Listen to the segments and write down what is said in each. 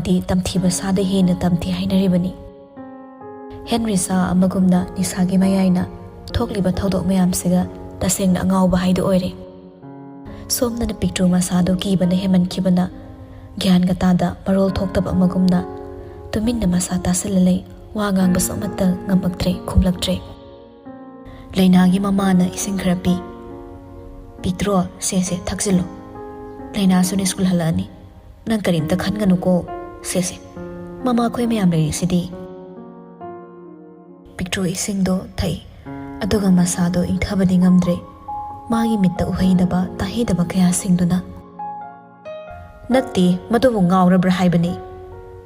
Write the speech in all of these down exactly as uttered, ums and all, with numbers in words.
ꯗꯤ ꯇꯝꯊꯤꯕ ꯁꯥꯗ ꯍꯦꯟꯅ ꯇꯝꯊꯤ ꯍꯥꯏꯅꯔꯤꯕꯅꯤ꯫ ꯍꯦꯟꯔꯤ ꯁꯥ ꯑꯃꯒꯨꯝꯅ ꯅꯤꯁꯥꯒꯤ ꯃꯌꯥꯏꯅ ꯊꯣꯛꯂꯤꯕ ꯊꯧꯗꯣꯛ ꯃꯌꯥꯝꯁꯤꯒ ꯇꯁꯦꯡꯅ ꯑꯉꯥꯎꯕ ꯍꯥꯏꯗꯨ ꯑꯣꯏꯔꯦ꯫ ꯁꯣꯝꯗꯅ ꯄꯤꯛꯇ꯭ꯔꯨ ꯃꯁꯥꯗꯣ ꯀꯤꯕꯅ ꯍꯦꯟꯃꯟꯈꯤꯕꯅ ꯒ꯭ꯌꯥꯟꯒ ꯇꯥꯗ ꯃꯔꯣꯜ ꯊꯣꯛꯇꯕ ꯑꯃꯒꯨꯝꯅ ꯇꯨꯃꯤꯟꯅ ꯃꯁꯥ ꯇꯥꯁꯤꯜꯂ ꯂꯩ꯫ ꯋꯥ ꯉꯥꯡꯕꯁꯨ ꯑꯃꯠꯇ ꯉꯝꯃꯛꯇ꯭ꯔꯦ, ꯈꯨꯝꯂꯛꯇ꯭ꯔꯦ꯫ ꯂꯩꯅꯥꯒꯤ ꯃꯃꯥꯅ ꯏꯁꯤꯡ ꯈꯔ ꯄꯤ꯫ "ꯄꯤꯛꯇ꯭ꯔꯣ, ꯁꯦ ꯁꯦ, ꯊꯛꯆꯤꯜꯂꯨ꯫ ꯂꯩꯅꯥꯁꯨꯅꯦ ꯁ꯭ꯀꯨꯜ ꯍꯜꯂꯛꯑꯅꯤ꯫ ꯅꯪ ꯀꯔꯤꯝꯇ ꯈꯟꯒꯅꯨꯀꯣ꯫ ꯁꯦ ꯁꯦ, ꯃꯃꯥ ꯑꯩꯈꯣꯏ ꯃꯌꯥꯝ ꯂꯩꯔꯤꯁꯤꯗꯤ꯫" ꯄꯤꯛꯇ꯭ꯔꯨ ꯏꯁꯤꯡꯗꯣ ꯊꯛꯏ, ꯑꯗꯨꯒ ꯃꯁꯥꯗꯣ ꯏꯪꯊꯕꯗꯤ ꯉꯝꯗ꯭ꯔꯦ꯫ ꯃꯥꯒꯤ ꯃꯤꯠꯇ ꯎꯍꯩꯗꯕ, ꯇꯥꯍꯩꯗꯕ ꯀꯌꯥꯁꯤꯡꯗꯨꯅ꯫ "ꯅꯠꯇꯦ, ꯃꯗꯨꯕꯨ ꯉꯥꯎꯔꯕ꯭ꯔꯥ ꯍꯥꯏꯕꯅꯤ꯫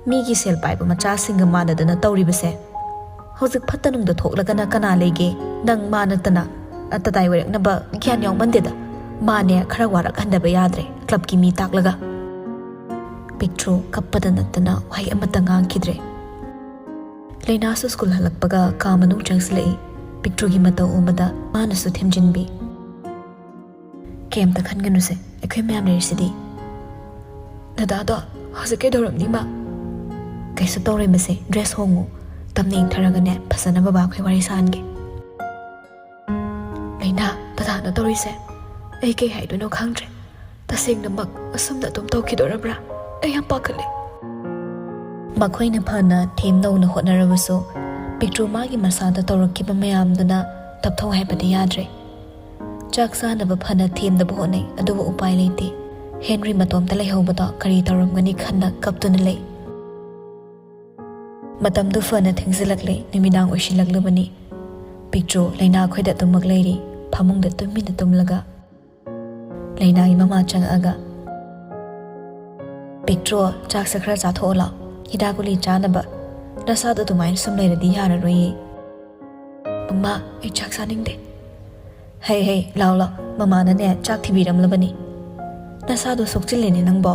ꯃꯤꯒꯤ ꯁꯦꯜ ꯄꯥꯏꯕ ꯃꯆꯥꯁꯤꯡꯒ ꯃꯥꯟꯅꯗꯅ ꯇꯧꯔꯤꯕꯁꯦ꯫ ꯍꯧꯖꯤꯛ ꯐꯠꯇ ꯅꯨꯡꯗ ꯊꯣꯛꯂꯒꯅ ꯀꯅꯥ ꯂꯩꯒꯦ? ꯅꯪ ꯃꯥ ꯅꯠꯇꯅ꯫ ꯑꯇꯗꯥꯏ ꯑꯣꯏꯔꯛꯅꯕ ꯒ꯭ꯌꯥꯟ ꯌꯥꯎꯃꯟꯗꯦꯗ꯫ ꯃꯥꯅꯦ ꯈꯔ ꯋꯥꯔꯛꯍꯟꯗꯕ ꯌꯥꯗ꯭ꯔꯦ, ꯀ꯭ꯂꯕꯀꯤ ꯃꯤ ꯇꯥꯛꯂꯒ꯫" ꯄꯤꯛꯇ꯭ꯔꯨ ꯀꯞꯄꯗ ꯅꯠꯇꯅ ꯋꯥꯍꯩ ꯑꯃꯠꯇ ꯉꯥꯡꯈꯤꯗ꯭ꯔꯦ꯫ ꯂꯩꯅꯥꯁꯨ ꯁ꯭ꯀꯨꯜ ꯍꯜꯂꯛꯄꯒ ꯀꯥ ꯃꯅꯨꯡ ꯆꯪꯁꯤꯜꯂꯛꯏ꯫ ꯄꯤꯛꯇ꯭ꯔꯨꯒꯤ ꯃꯇꯧ ꯎꯕꯗ ꯃꯥꯅꯁꯨ ꯊꯦꯝꯖꯤꯟꯕꯤ꯫ "ꯀꯩꯝꯇ ꯈꯟꯒꯅꯨꯁꯦ, ꯑꯩꯈꯣꯏ ꯃꯌꯥꯝ ꯂꯩꯔꯤꯁꯤꯗꯤ꯫" "ꯗꯗꯥꯗꯣ ꯍꯧꯖꯤꯛ ꯀꯩꯗꯧꯔꯝꯅꯤ ꯃꯥ?" "ꯀꯩꯁꯨ ꯇꯧꯔꯣꯏ ꯃꯁꯦ, ꯗ꯭ꯔꯦꯁ ꯍꯣꯡꯉꯨ꯫ ꯇꯞꯅ ꯏꯪꯊꯔꯒꯅꯦ ꯐꯖꯅ ꯕꯕꯥ ꯑꯩꯈꯣꯏ ꯋꯥꯔꯤ ꯁꯥꯍꯟꯒꯦ꯫" "ꯂꯩꯅꯥ, ꯗꯗꯥꯅ ꯇꯧꯔꯤꯁꯦ ꯑꯩ ꯀꯩ ꯍꯥꯏꯗꯣꯏꯅꯣ ꯈꯪꯗ꯭ꯔꯦ꯫ ꯇꯁꯦꯡꯅꯃꯛ ꯑꯁꯨꯝꯅ ꯑꯗꯨꯝ ꯇꯧꯈꯤꯗꯣꯔꯕ꯭ꯔꯥ? ꯑꯩ ꯌꯥꯝ ꯄꯥꯈꯠꯂꯦ꯫" ꯃꯈꯣꯏꯅ ꯐꯅ ꯊꯦꯝ ꯅꯧꯅ ꯍꯣꯠꯅꯔꯕꯁꯨ ꯄꯤꯛꯇ꯭ꯔꯨ ꯃꯥꯒꯤ ꯃꯁꯥꯗ ꯇꯧꯔꯛꯈꯤꯕ ꯃꯌꯥꯝꯗꯨꯅ ꯇꯞꯊꯧ ꯍꯥꯏꯕꯗꯤ ꯌꯥꯗ꯭ꯔꯦ꯫ ꯆꯥꯛ ꯆꯥꯅꯕ ꯐꯅ ꯊꯦꯝꯅꯕ ꯍꯣꯠꯅꯩ, ꯑꯗꯨꯕꯨ ꯎꯄꯥꯏ ꯂꯩꯇꯦ꯫ ꯍꯦꯟꯔꯤ ꯃꯇꯣꯝꯇ ꯂꯩꯍꯧꯕꯗꯣ ꯀꯔꯤ ꯇꯧꯔꯝꯒꯅꯤ ꯈꯟꯅ ꯀꯞꯇꯨꯅ ꯂꯩ꯫ ꯃꯇꯝꯗꯨ ꯐꯅ ꯊꯦꯡꯖꯤꯜꯂꯛꯂꯦ, ꯅꯨꯃꯤꯗꯥꯡ ꯑꯣꯏꯁꯤꯜꯂꯛꯂꯕꯅꯤ꯫ ꯄꯤꯛꯇ꯭ꯔꯨ ꯂꯩꯅꯥ ꯑꯩꯈꯣꯏꯗ ꯑꯗꯨꯃꯛ ꯂꯩꯔꯤ, ꯐꯃꯨꯡꯗ ꯇꯨꯃꯤꯟꯅ ꯇꯨꯝꯂꯒ꯫ ꯂꯩꯅꯥꯒꯤ ꯃꯃꯥ ꯆꯪꯉꯛꯑꯒ, "ꯄꯤꯛꯇ꯭ꯔꯨ, ꯆꯥꯛꯁꯦ ꯈꯔ ꯆꯥꯊꯣꯛꯑꯣ ꯂꯥꯎ, ꯍꯤꯗꯥꯛ ꯒꯨꯂꯤ ꯆꯥꯅꯕ꯫ ꯅꯁꯥꯗꯣ ꯑꯗꯨꯃꯥꯏꯅ ꯁꯨꯝ ꯂꯩꯔꯗꯤ ꯌꯥꯔꯔꯣꯏꯌꯦ꯫" "ꯃꯃꯥ, ꯑꯩ ꯆꯥꯛ ꯆꯥꯅꯤꯡꯗꯦ꯫" "ꯍꯩ ꯍꯩ, ꯂꯥꯎ ꯂꯥꯎ, ꯃꯃꯥꯅꯅꯦ ꯆꯥꯛ ꯊꯤꯕꯤꯔꯝꯂꯕꯅꯤ꯫ ꯅꯁꯥꯗꯣ ꯁꯣꯛꯆꯤꯜꯂꯦꯅꯦ ꯅꯪꯕꯣ,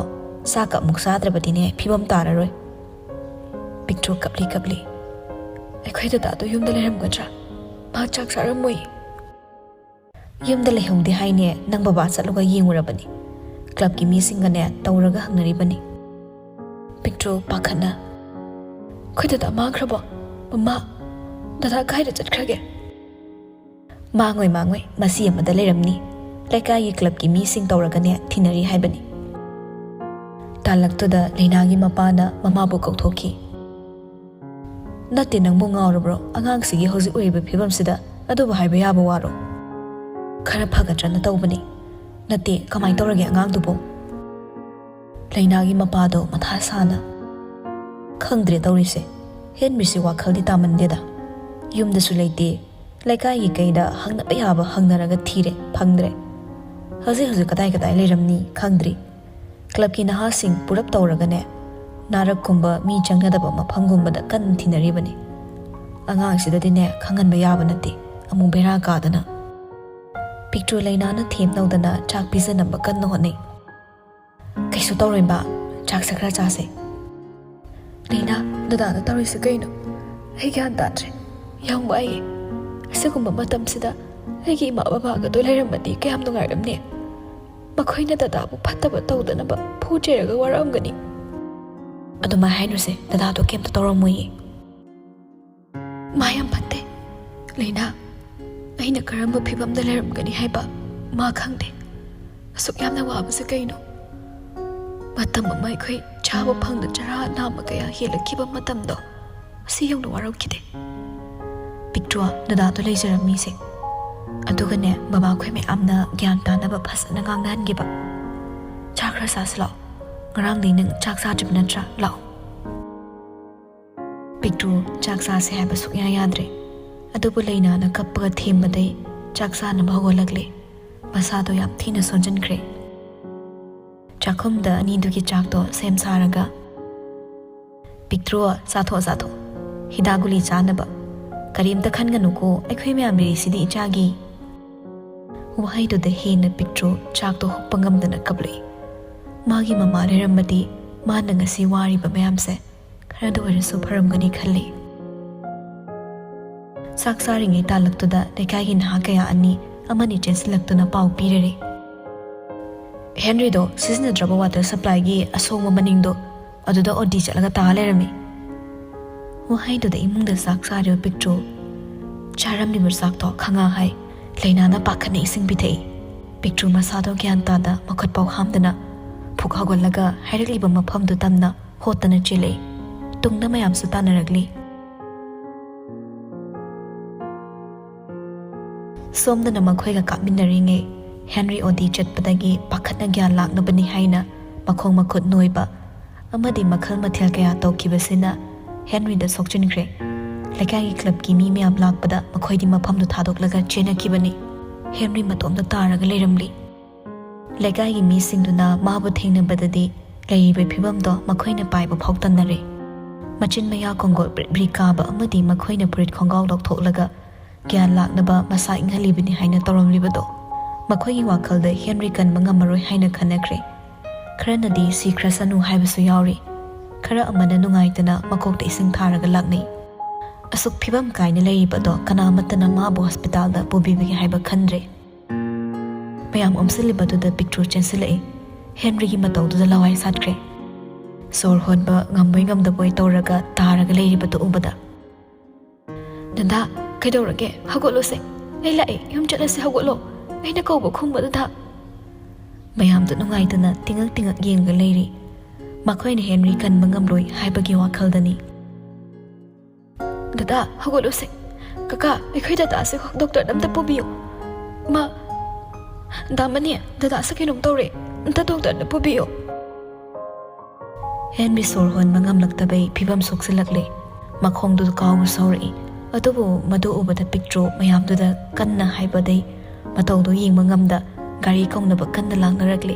ꯆꯥꯛꯀ ꯑꯃꯨꯛ ꯆꯥꯗ꯭ꯔꯕꯗꯤꯅꯦ ꯐꯤꯕꯝ ꯇꯥꯔꯔꯣꯏ꯫" ꯄꯤꯛꯇ꯭ꯔꯨ ꯀꯞꯂꯤ ꯀꯞꯂꯤ꯫ "ꯑꯩꯈꯣꯏ ꯗꯗꯥꯗꯣ ꯌꯨꯝꯗ ꯂꯩꯔꯝꯒꯗ꯭ꯔꯥ? ꯃꯥ ꯆꯥꯛ ꯆꯥꯔꯝꯃꯣꯏ꯫" "ꯌꯨꯝꯗ ꯂꯩꯍꯧꯗꯦ ꯍꯥꯏꯅꯦ, ꯅꯪ ꯕꯕꯥ ꯆꯠꯂꯨꯒ ꯌꯦꯡꯉꯨꯔꯕꯅꯤ꯫ ꯀ꯭ꯂꯕꯀꯤ ꯃꯤꯁꯤꯡꯒꯅꯦ ꯇꯧꯔꯒ ꯍꯪꯅꯔꯤꯕꯅꯤ꯫" ꯄꯤꯛ-, ꯄꯤꯛꯇ꯭ꯔꯨ ꯄꯥꯈꯠꯅ, "ꯑꯩꯈꯣꯏ ꯗꯗꯥ ꯃꯥꯡꯈ꯭ꯔꯕꯣ? ꯃꯃꯥ, ꯗꯗꯥ ꯀꯥꯏꯗ ꯆꯠꯈ꯭ꯔꯒꯦ?" "ꯃꯥꯡꯉꯣꯏ, ꯃꯥꯡꯉꯣꯏ, ꯃꯁꯤ ꯑꯃꯗ ꯂꯩꯔꯝꯅꯤ꯫ ꯂꯩꯀꯥꯏꯒꯤ ꯀ꯭ꯂꯕꯀꯤ ꯃꯤꯁꯤꯡ ꯇꯧꯔꯒꯅꯦ ꯊꯤꯅꯔꯤ ꯍꯥꯏꯕꯅꯤ"꯫ ꯇꯥꯂꯛꯇꯨꯗ ꯂꯩꯅꯥꯒꯤ ꯃꯄꯥꯅ ꯃꯃꯥꯕꯨ ꯀꯧꯊꯣꯛꯈꯤ꯫ "ꯅꯠꯇꯦ, ꯅꯪꯕꯨ ꯉꯥꯎꯔꯕ꯭ꯔꯣ? ꯑꯉꯥꯡꯁꯤꯒꯤ ꯍꯧꯖꯤꯛ ꯑꯣꯏꯔꯤꯕ ꯐꯤꯕꯝꯁꯤꯗ ꯑꯗꯨꯕꯨ ꯍꯥꯏꯕ ꯌꯥꯕ ꯋꯥꯔꯣ? ꯈꯔ ꯐꯒꯗ꯭ꯔꯅ ꯇꯧꯕꯅꯤ꯫ ꯅꯠꯇꯦ, ꯀꯃꯥꯏꯅ ꯇꯧꯔꯒꯦ ꯑꯉꯥꯡꯗꯨꯕꯨ?" ꯂꯩꯅꯥꯒꯤ ꯃꯄꯥꯗꯣ ꯃꯊꯥ ꯁꯥꯅ, "ꯈꯪꯗ꯭ꯔꯦ ꯇꯧꯔꯤꯁꯦ꯫ ꯍꯦꯟꯔꯤꯁꯤ ꯋꯥꯈꯜꯗꯤ ꯇꯥꯃꯟꯗꯦꯗ꯫ ꯌꯨꯝꯗꯁꯨ ꯂꯩꯇꯦ꯫ ꯂꯩꯀꯥꯏꯒꯤ ꯀꯩꯗ ꯍꯪꯅꯕ ꯌꯥꯕ ꯍꯪꯅꯔꯒ ꯊꯤꯔꯦ, ꯐꯪꯗ꯭ꯔꯦ꯫ ꯍꯧꯖꯤꯛ ꯍꯧꯖꯤꯛ ꯀꯗꯥꯏ ꯀꯗꯥꯏ ꯂꯩꯔꯝꯅꯤ ꯈꯪꯗ꯭ꯔꯤ꯫ ꯀ꯭ꯂꯕꯀꯤ ꯅꯍꯥꯁꯤꯡ ꯄꯨꯔꯞ ꯇꯧꯔꯒꯅꯦ, ꯅꯥꯔꯛꯀꯨꯝꯕ ꯃꯤ ꯆꯪꯅꯗꯕ ꯃꯐꯝꯒꯨꯝꯕꯗ ꯀꯟꯅ ꯊꯤꯅꯔꯤꯕꯅꯤ꯫ ꯑꯉꯥꯡꯁꯤꯗꯗꯤꯅꯦ ꯈꯪꯍꯟꯕ ꯌꯥꯕ ꯅꯠꯇꯦ, ꯑꯃꯨꯛ ꯕꯦꯔꯥ ꯀꯥꯗꯅ"꯫ ꯄꯤꯛꯇ꯭ꯔꯨ ꯂꯩꯅꯥꯅ ꯊꯦꯝ ꯇꯧꯗꯅ ꯆꯥꯛ ꯄꯤꯖꯅꯕ ꯀꯟꯅ ꯍꯣꯠꯅꯩ꯫ "ꯀꯩꯁꯨ ꯇꯧꯔꯣꯏꯕ, ꯆꯥꯛꯁꯦ ꯈꯔ ꯆꯥꯁꯦ"꯫ "ꯂꯩꯅꯥ, ꯗꯗꯥꯅ ꯇꯧꯔꯤꯁꯦ ꯀꯩꯅꯣ? ꯑꯩ ꯒ꯭ꯌꯥꯟ ꯇꯥꯗ꯭ꯔꯦ꯫ ꯌꯦꯡꯉꯨ ꯑꯩ, ꯑꯁꯤꯒꯨꯝꯕ ꯃꯇꯝꯁꯤꯗ ꯑꯩꯒꯤ ꯏꯃꯥ ꯕꯕꯥꯒꯗꯣ ꯂꯩꯔꯝꯃꯗꯤ ꯀꯌꯥꯝ ꯅꯨꯡꯉꯥꯏꯔꯝꯅꯤ꯫ ꯃꯈꯣꯏꯅ ꯗꯗꯥꯕꯨ ꯐꯠꯇꯕ ꯇꯧꯗꯅꯕ ꯐꯨ ꯆꯩꯔꯒ ꯋꯥꯔꯛꯑꯝꯒꯅꯤ"꯫ "ꯑꯗꯨꯃꯥꯏ ꯍꯥꯏꯅꯨꯁꯦ, ꯗꯗꯥꯗꯣ ꯀꯩꯝꯇ ꯇꯧꯔꯝꯃꯣꯏꯌꯦ"꯫ "ꯃꯥ ꯌꯥꯝ ꯐꯠꯇꯦ꯫ ꯂꯩꯅꯥ, ꯑꯩꯅ ꯀꯔꯝꯕ ꯐꯤꯕꯝꯗ ꯂꯩꯔꯝꯒꯅꯤ ꯍꯥꯏꯕ ꯃꯥ ꯈꯪꯗꯦ꯫ ꯑꯁꯨꯛ ꯌꯥꯝꯅ ꯋꯥꯕꯁꯦ ꯀꯩꯅꯣ? ꯃꯇꯝ ꯑꯃ ꯑꯩꯈꯣꯏ ꯆꯥꯕ ꯐꯪꯗ ꯆꯔꯥ ꯅꯥꯝꯃ ꯀꯌꯥ ꯍꯦꯜꯂꯛꯈꯤꯕ ꯃꯇꯝꯗꯣ, ꯑꯁꯤ ꯌꯧꯅ ꯋꯥꯔꯛꯈꯤꯗꯦ"꯫ ꯄꯤꯛꯇ꯭ꯔꯨ ꯗꯗꯥꯗꯣ ꯂꯩꯖꯔꯝꯃꯤꯁꯦ꯫ ꯑꯗꯨꯒꯅꯦ, ꯕꯕꯥ ꯑꯩꯈꯣꯏ ꯃꯌꯥꯝꯅ ꯒ꯭ꯌꯥꯟ ꯇꯥꯅꯕ ꯐꯖꯅ ꯉꯥꯡꯅꯍꯟꯈꯤꯕ꯫ "ꯆꯥꯛ ꯈꯔ ꯆꯥꯁꯤ ꯂꯥꯛꯑꯣ꯫ ꯉꯔꯥꯡꯗꯤ ꯅꯪ ꯆꯥꯛ ꯆꯥꯗ꯭ꯔꯤꯕ ꯅꯠꯇ꯭ꯔꯥ? ꯂꯥꯛꯑꯣ"꯫ ꯄꯤꯛꯇ꯭ꯔꯨ ꯆꯥꯛ ꯆꯥꯁꯦ ꯍꯥꯏꯕ ꯁꯨꯛꯌꯥ ꯌꯥꯗ꯭ꯔꯦ꯫ ꯑꯗꯨꯕꯨ ꯂꯩꯅꯥꯅ ꯀꯞꯄꯒ ꯊꯦꯝꯕꯗꯩ ꯆꯥꯛ ꯆꯥꯅꯕ ꯍꯧꯒꯠꯂꯛꯂꯦ꯫ ꯃꯁꯥꯗꯣ ꯌꯥꯝ ꯊꯤꯅ ꯁꯣꯟꯖꯟꯈ꯭ꯔꯦ꯫ ꯆꯥꯛꯈꯨꯝꯗ ꯑꯅꯤꯗꯨꯒꯤ ꯆꯥꯛꯇꯣ ꯁꯦꯝ ꯁꯥꯔꯒ, "ꯄꯤꯛꯇ꯭ꯔꯨ, ꯆꯥꯊꯣꯛ, ꯆꯥꯊꯣꯛ꯫ ꯍꯤꯗꯥꯛ ꯒꯨꯂꯤ ꯆꯥꯅꯕ꯫ ꯀꯔꯤꯝꯇ ꯈꯟꯒꯅꯨꯀꯣ, ꯑꯩꯈꯣꯏ ꯃꯌꯥꯝ ꯂꯩꯔꯤꯁꯤꯗꯤ ꯏꯆꯥꯒꯤ"꯫ ꯋꯥꯍꯩꯗꯨꯗ ꯍꯦꯟꯅ ꯄꯤꯛꯇ꯭ꯔꯨ ꯆꯥꯛꯇꯣ ꯍꯨꯞꯄ ꯉꯝꯗꯅ ꯀꯞꯂꯛꯏ꯫ ꯃꯥꯒꯤ ꯃꯃꯥ ꯂꯩꯔꯝꯃꯗꯤ ꯃꯥꯅ ꯉꯁꯤ ꯋꯥꯔꯤꯕ ꯃꯌꯥꯝꯁꯦ ꯈꯔꯗ ꯑꯣꯏꯔꯁꯨ ꯐꯔꯝꯒꯅꯤ ꯈꯜꯂꯤ꯫ ꯆꯥꯛ ꯆꯥꯔꯤꯉꯩ ꯇꯥꯂꯛꯇꯨꯗ ꯂꯩꯀꯥꯏꯒꯤ ꯅꯍꯥ ꯀꯌꯥ ꯑꯅꯤ ꯑꯃꯅꯤ ꯆꯦꯟꯁꯤꯜꯂꯛꯇꯨꯅ ꯄꯥꯎ ꯄꯤꯔꯔꯦ꯫ "ꯍꯦꯟꯔꯤꯗꯣ ꯁꯤꯖꯤꯟꯅꯗ꯭ꯔꯕ ꯋꯥꯇꯔ ꯁꯄ꯭ꯂꯥꯏꯒꯤ ꯑꯁꯣꯡꯕ ꯃꯅꯤꯡꯗꯣ ꯑꯗꯨꯗ ꯑꯣꯗꯤ ꯆꯠꯂꯒ ꯇꯥ ꯂꯩꯔꯝꯃꯤ꯫ ꯋꯥꯍꯩꯗꯨꯗ ꯏꯃꯨꯡꯗ ꯆꯥꯛ ꯆꯥꯔꯤꯕ ꯄꯤꯛꯇ꯭ꯔꯨ ꯆꯥꯔꯝꯂꯤꯕ ꯆꯥꯛꯇꯣ ꯈꯪꯉꯥ ꯍꯥꯏ꯫ ꯂꯩꯅꯥꯅ ꯄꯥꯈꯠꯅ ꯏꯁꯤꯡ ꯄꯤꯊꯛꯏ꯫ ꯄꯤꯛꯇ꯭ꯔꯨ ꯃꯁꯥꯗꯣ ꯒ꯭ꯌꯥꯟ ꯇꯥꯗ ꯃꯈꯨꯠ ꯄꯥꯎ ꯍꯥꯝꯗꯅ ꯐꯨꯛ ꯍꯧꯒꯠꯂꯒ ꯍꯥꯏꯔꯛꯂꯤꯕ ꯃꯐꯝꯗꯨ ꯇꯝꯅ ꯍꯣꯠꯇꯅ ꯆꯦꯜꯂꯛꯏ꯫ ꯇꯨꯡꯗ ꯃꯌꯥꯝꯁꯨ ꯇꯥꯟꯅꯔꯛꯂꯤ꯫ ꯁꯣꯝꯗꯅ ꯃꯈꯣꯏꯒ ꯀꯥꯞꯃꯤꯟꯅꯔꯤꯉꯩ ꯍꯦꯟꯔꯤ ꯑꯣꯗꯤ ꯆꯠꯄꯗꯒꯤ ꯄꯥꯈꯠꯅ ꯒ꯭ꯌꯥꯟ ꯂꯥꯛꯅꯕꯅꯤ ꯍꯥꯏꯅ ꯃꯈꯣꯡ ꯃꯈꯨꯠ ꯅꯣꯏꯕ ꯑꯃꯗꯤ ꯃꯈꯜ ꯃꯊꯦꯜ ꯀꯌꯥ ꯇꯧꯈꯤꯕꯁꯤꯅ ꯍꯦꯟꯔꯤꯗ ꯁꯣꯛꯆꯤꯟꯈ꯭ꯔꯦ꯫ ꯂꯩꯀꯥꯏꯒꯤ ꯀ꯭ꯂꯕꯀꯤ ꯃꯤ ꯃꯌꯥꯝ ꯂꯥꯛꯄꯗ ꯃꯈꯣꯏꯗꯤ ꯃꯐꯝꯗꯨ ꯊꯥꯗꯣꯛꯂꯒ ꯆꯦꯟꯅꯈꯤꯕꯅꯤ꯫ ꯍꯦꯟꯔꯤ ꯃꯇꯣꯝꯇ ꯇꯥꯔꯒ ꯂꯩꯔꯝꯂꯤ꯫ ꯂꯩꯀꯥꯏꯒꯤ ꯃꯤꯁꯤꯡꯗꯨꯅ ꯃꯥꯕꯨ ꯊꯦꯡꯅꯕꯗꯗꯤ ꯂꯩꯔꯤꯕ ꯐꯤꯕꯝꯗꯣ ꯃꯈꯣꯏꯅ ꯄꯥꯏꯕ ꯐꯥꯎ ꯇꯟꯅꯔꯦ꯫ ꯃꯆꯤꯟ ꯃꯌꯥ ꯀꯣꯡꯒꯣꯜ ꯕ꯭ꯔꯤ ꯕ꯭ꯔꯤ ꯀꯥꯕ ꯑꯃꯗꯤ ꯃꯈꯣꯏꯅ ꯐꯨꯔꯤꯠ ꯈꯣꯡꯒ꯭ꯔꯥꯎ ꯂꯧꯊꯣꯛꯂꯒ ꯒ꯭ꯌꯥꯟ ꯂꯥꯛꯅꯕ ꯃꯁꯥ ꯏꯪꯍꯜꯂꯤꯕꯅꯤ ꯍꯥꯏꯅ ꯇꯧꯔꯝꯂꯤꯕꯗꯣ ꯃꯈꯣꯏꯒꯤ ꯋꯥꯈꯜꯗ ꯍꯦꯟꯔꯤ ꯀꯟꯕ ꯉꯝꯃꯔꯣꯏ ꯍꯥꯏꯅ ꯈꯟꯅꯈ꯭ꯔꯦ꯫ ꯈꯔꯅꯗꯤ ꯁꯤꯈ꯭ꯔꯁꯅꯨ ꯍꯥꯏꯕꯁꯨ ꯌꯥꯎꯔꯤ꯫ ꯈꯔ ꯑꯃꯅ ꯅꯨꯡꯉꯥꯏꯇꯅ ꯃꯀꯣꯛꯇ ꯏꯁꯤꯡ ꯊꯥꯔꯒ ꯂꯥꯛꯅꯩ꯫ ꯑꯁꯨꯛ ꯐꯤꯕꯝ ꯀꯥꯏꯅ ꯂꯩꯔꯤꯕ ꯑꯗꯣ ꯀꯅꯥꯃꯠꯇꯅ ꯃꯥꯕꯨ ꯍꯣꯁꯄꯤꯇꯥꯜꯗ ꯄꯨꯕꯤꯕꯒꯦ ꯍꯥꯏꯕ ꯈꯟꯗ꯭ꯔꯦ꯫ ꯃꯌꯥꯝ ꯑꯣꯝꯁꯤꯜꯂꯤꯕꯗꯨꯗ ꯄꯤꯛꯇ꯭ꯔꯨ ꯆꯦꯟꯁꯤꯜꯂꯛꯏ꯫ ꯍꯦꯟꯔꯤꯒꯤ ꯃꯇꯧꯗꯨꯗ ꯂꯋꯥꯏ ꯁꯥꯠꯈ꯭ꯔꯦ꯫ ꯁꯣꯔ ꯍꯣꯟꯕ ꯉꯝꯕꯣꯏ ꯉꯝꯗꯕꯣꯏ ꯇꯧꯔꯒ ꯇꯥꯔꯒ ꯂꯩꯔꯤꯕꯗꯨ ꯎꯕꯗ, "ꯗꯗꯥ, ꯀꯩꯗꯧꯔꯒꯦ? ꯍꯧꯒꯠꯂꯣꯁꯦ꯫ ꯑꯩ ꯂꯥꯛꯑꯦ, ꯌꯨꯝ ꯆꯠꯂꯁꯦ, ꯍꯧꯒꯠꯂꯣ꯫ ꯑꯩꯅ ꯀꯧꯕ ꯈꯨꯝꯕ, ꯗꯗꯥ꯫" ꯃꯌꯥꯝꯗꯨ ꯅꯨꯡꯉꯥꯏꯇꯅ ꯇꯤꯉꯛ ꯇꯤꯉꯛ ꯌꯦꯡꯉꯒ ꯂꯩꯔꯤ꯫ ꯃꯈꯣꯏꯅ ꯍꯦꯟꯔꯤ ꯀꯟꯕ ꯉꯝꯂꯣꯏ ꯍꯥꯏꯕꯒꯤ ꯋꯥꯈꯜꯗꯅꯤ꯫ "ꯗꯗꯥ, ꯍꯧꯒꯠꯂꯨꯁꯦ꯫ ꯀꯀꯥ, ꯑꯩꯈꯣꯏ ꯗꯗꯥꯁꯦ ꯗꯣꯛꯇꯔꯗ ꯑꯝꯇ ꯄꯨꯕꯤꯌꯨ꯫ ꯃꯥ, ꯗꯥ ꯃꯅꯤ, ꯗꯗꯥꯁꯦ ꯀꯩꯅꯣꯝ ꯇꯧꯔꯦ꯫ ꯑꯝꯇ ꯗꯣꯛꯇꯔꯗ ꯄꯨꯕꯤꯌꯨ꯫" ꯍꯦꯟꯔꯤ ꯁꯣꯔ ꯍꯣꯟꯕ ꯉꯝꯂꯛꯇꯕꯩ ꯐꯤꯕꯝ ꯁꯣꯛꯆꯤꯜꯂꯛꯂꯦ꯫ ꯃꯈꯣꯡꯗꯨ ꯀꯥꯎꯅ ꯁꯧꯔꯛꯏ꯫ ꯑꯗꯨꯕꯨ ꯃꯗꯨ ꯎꯕꯗ ꯄꯤꯛꯇ꯭ꯔꯨ ꯃꯌꯥꯝꯗꯨꯗ ꯀꯟꯅ ꯍꯥꯏꯕꯗꯩ ꯃꯇꯧꯗꯨ ꯌꯦꯡꯕ ꯉꯝꯗ ꯒꯥꯔꯤ ꯀꯧꯅꯕ ꯀꯟꯅ ꯂꯥꯡꯅꯔꯛꯂꯦ꯫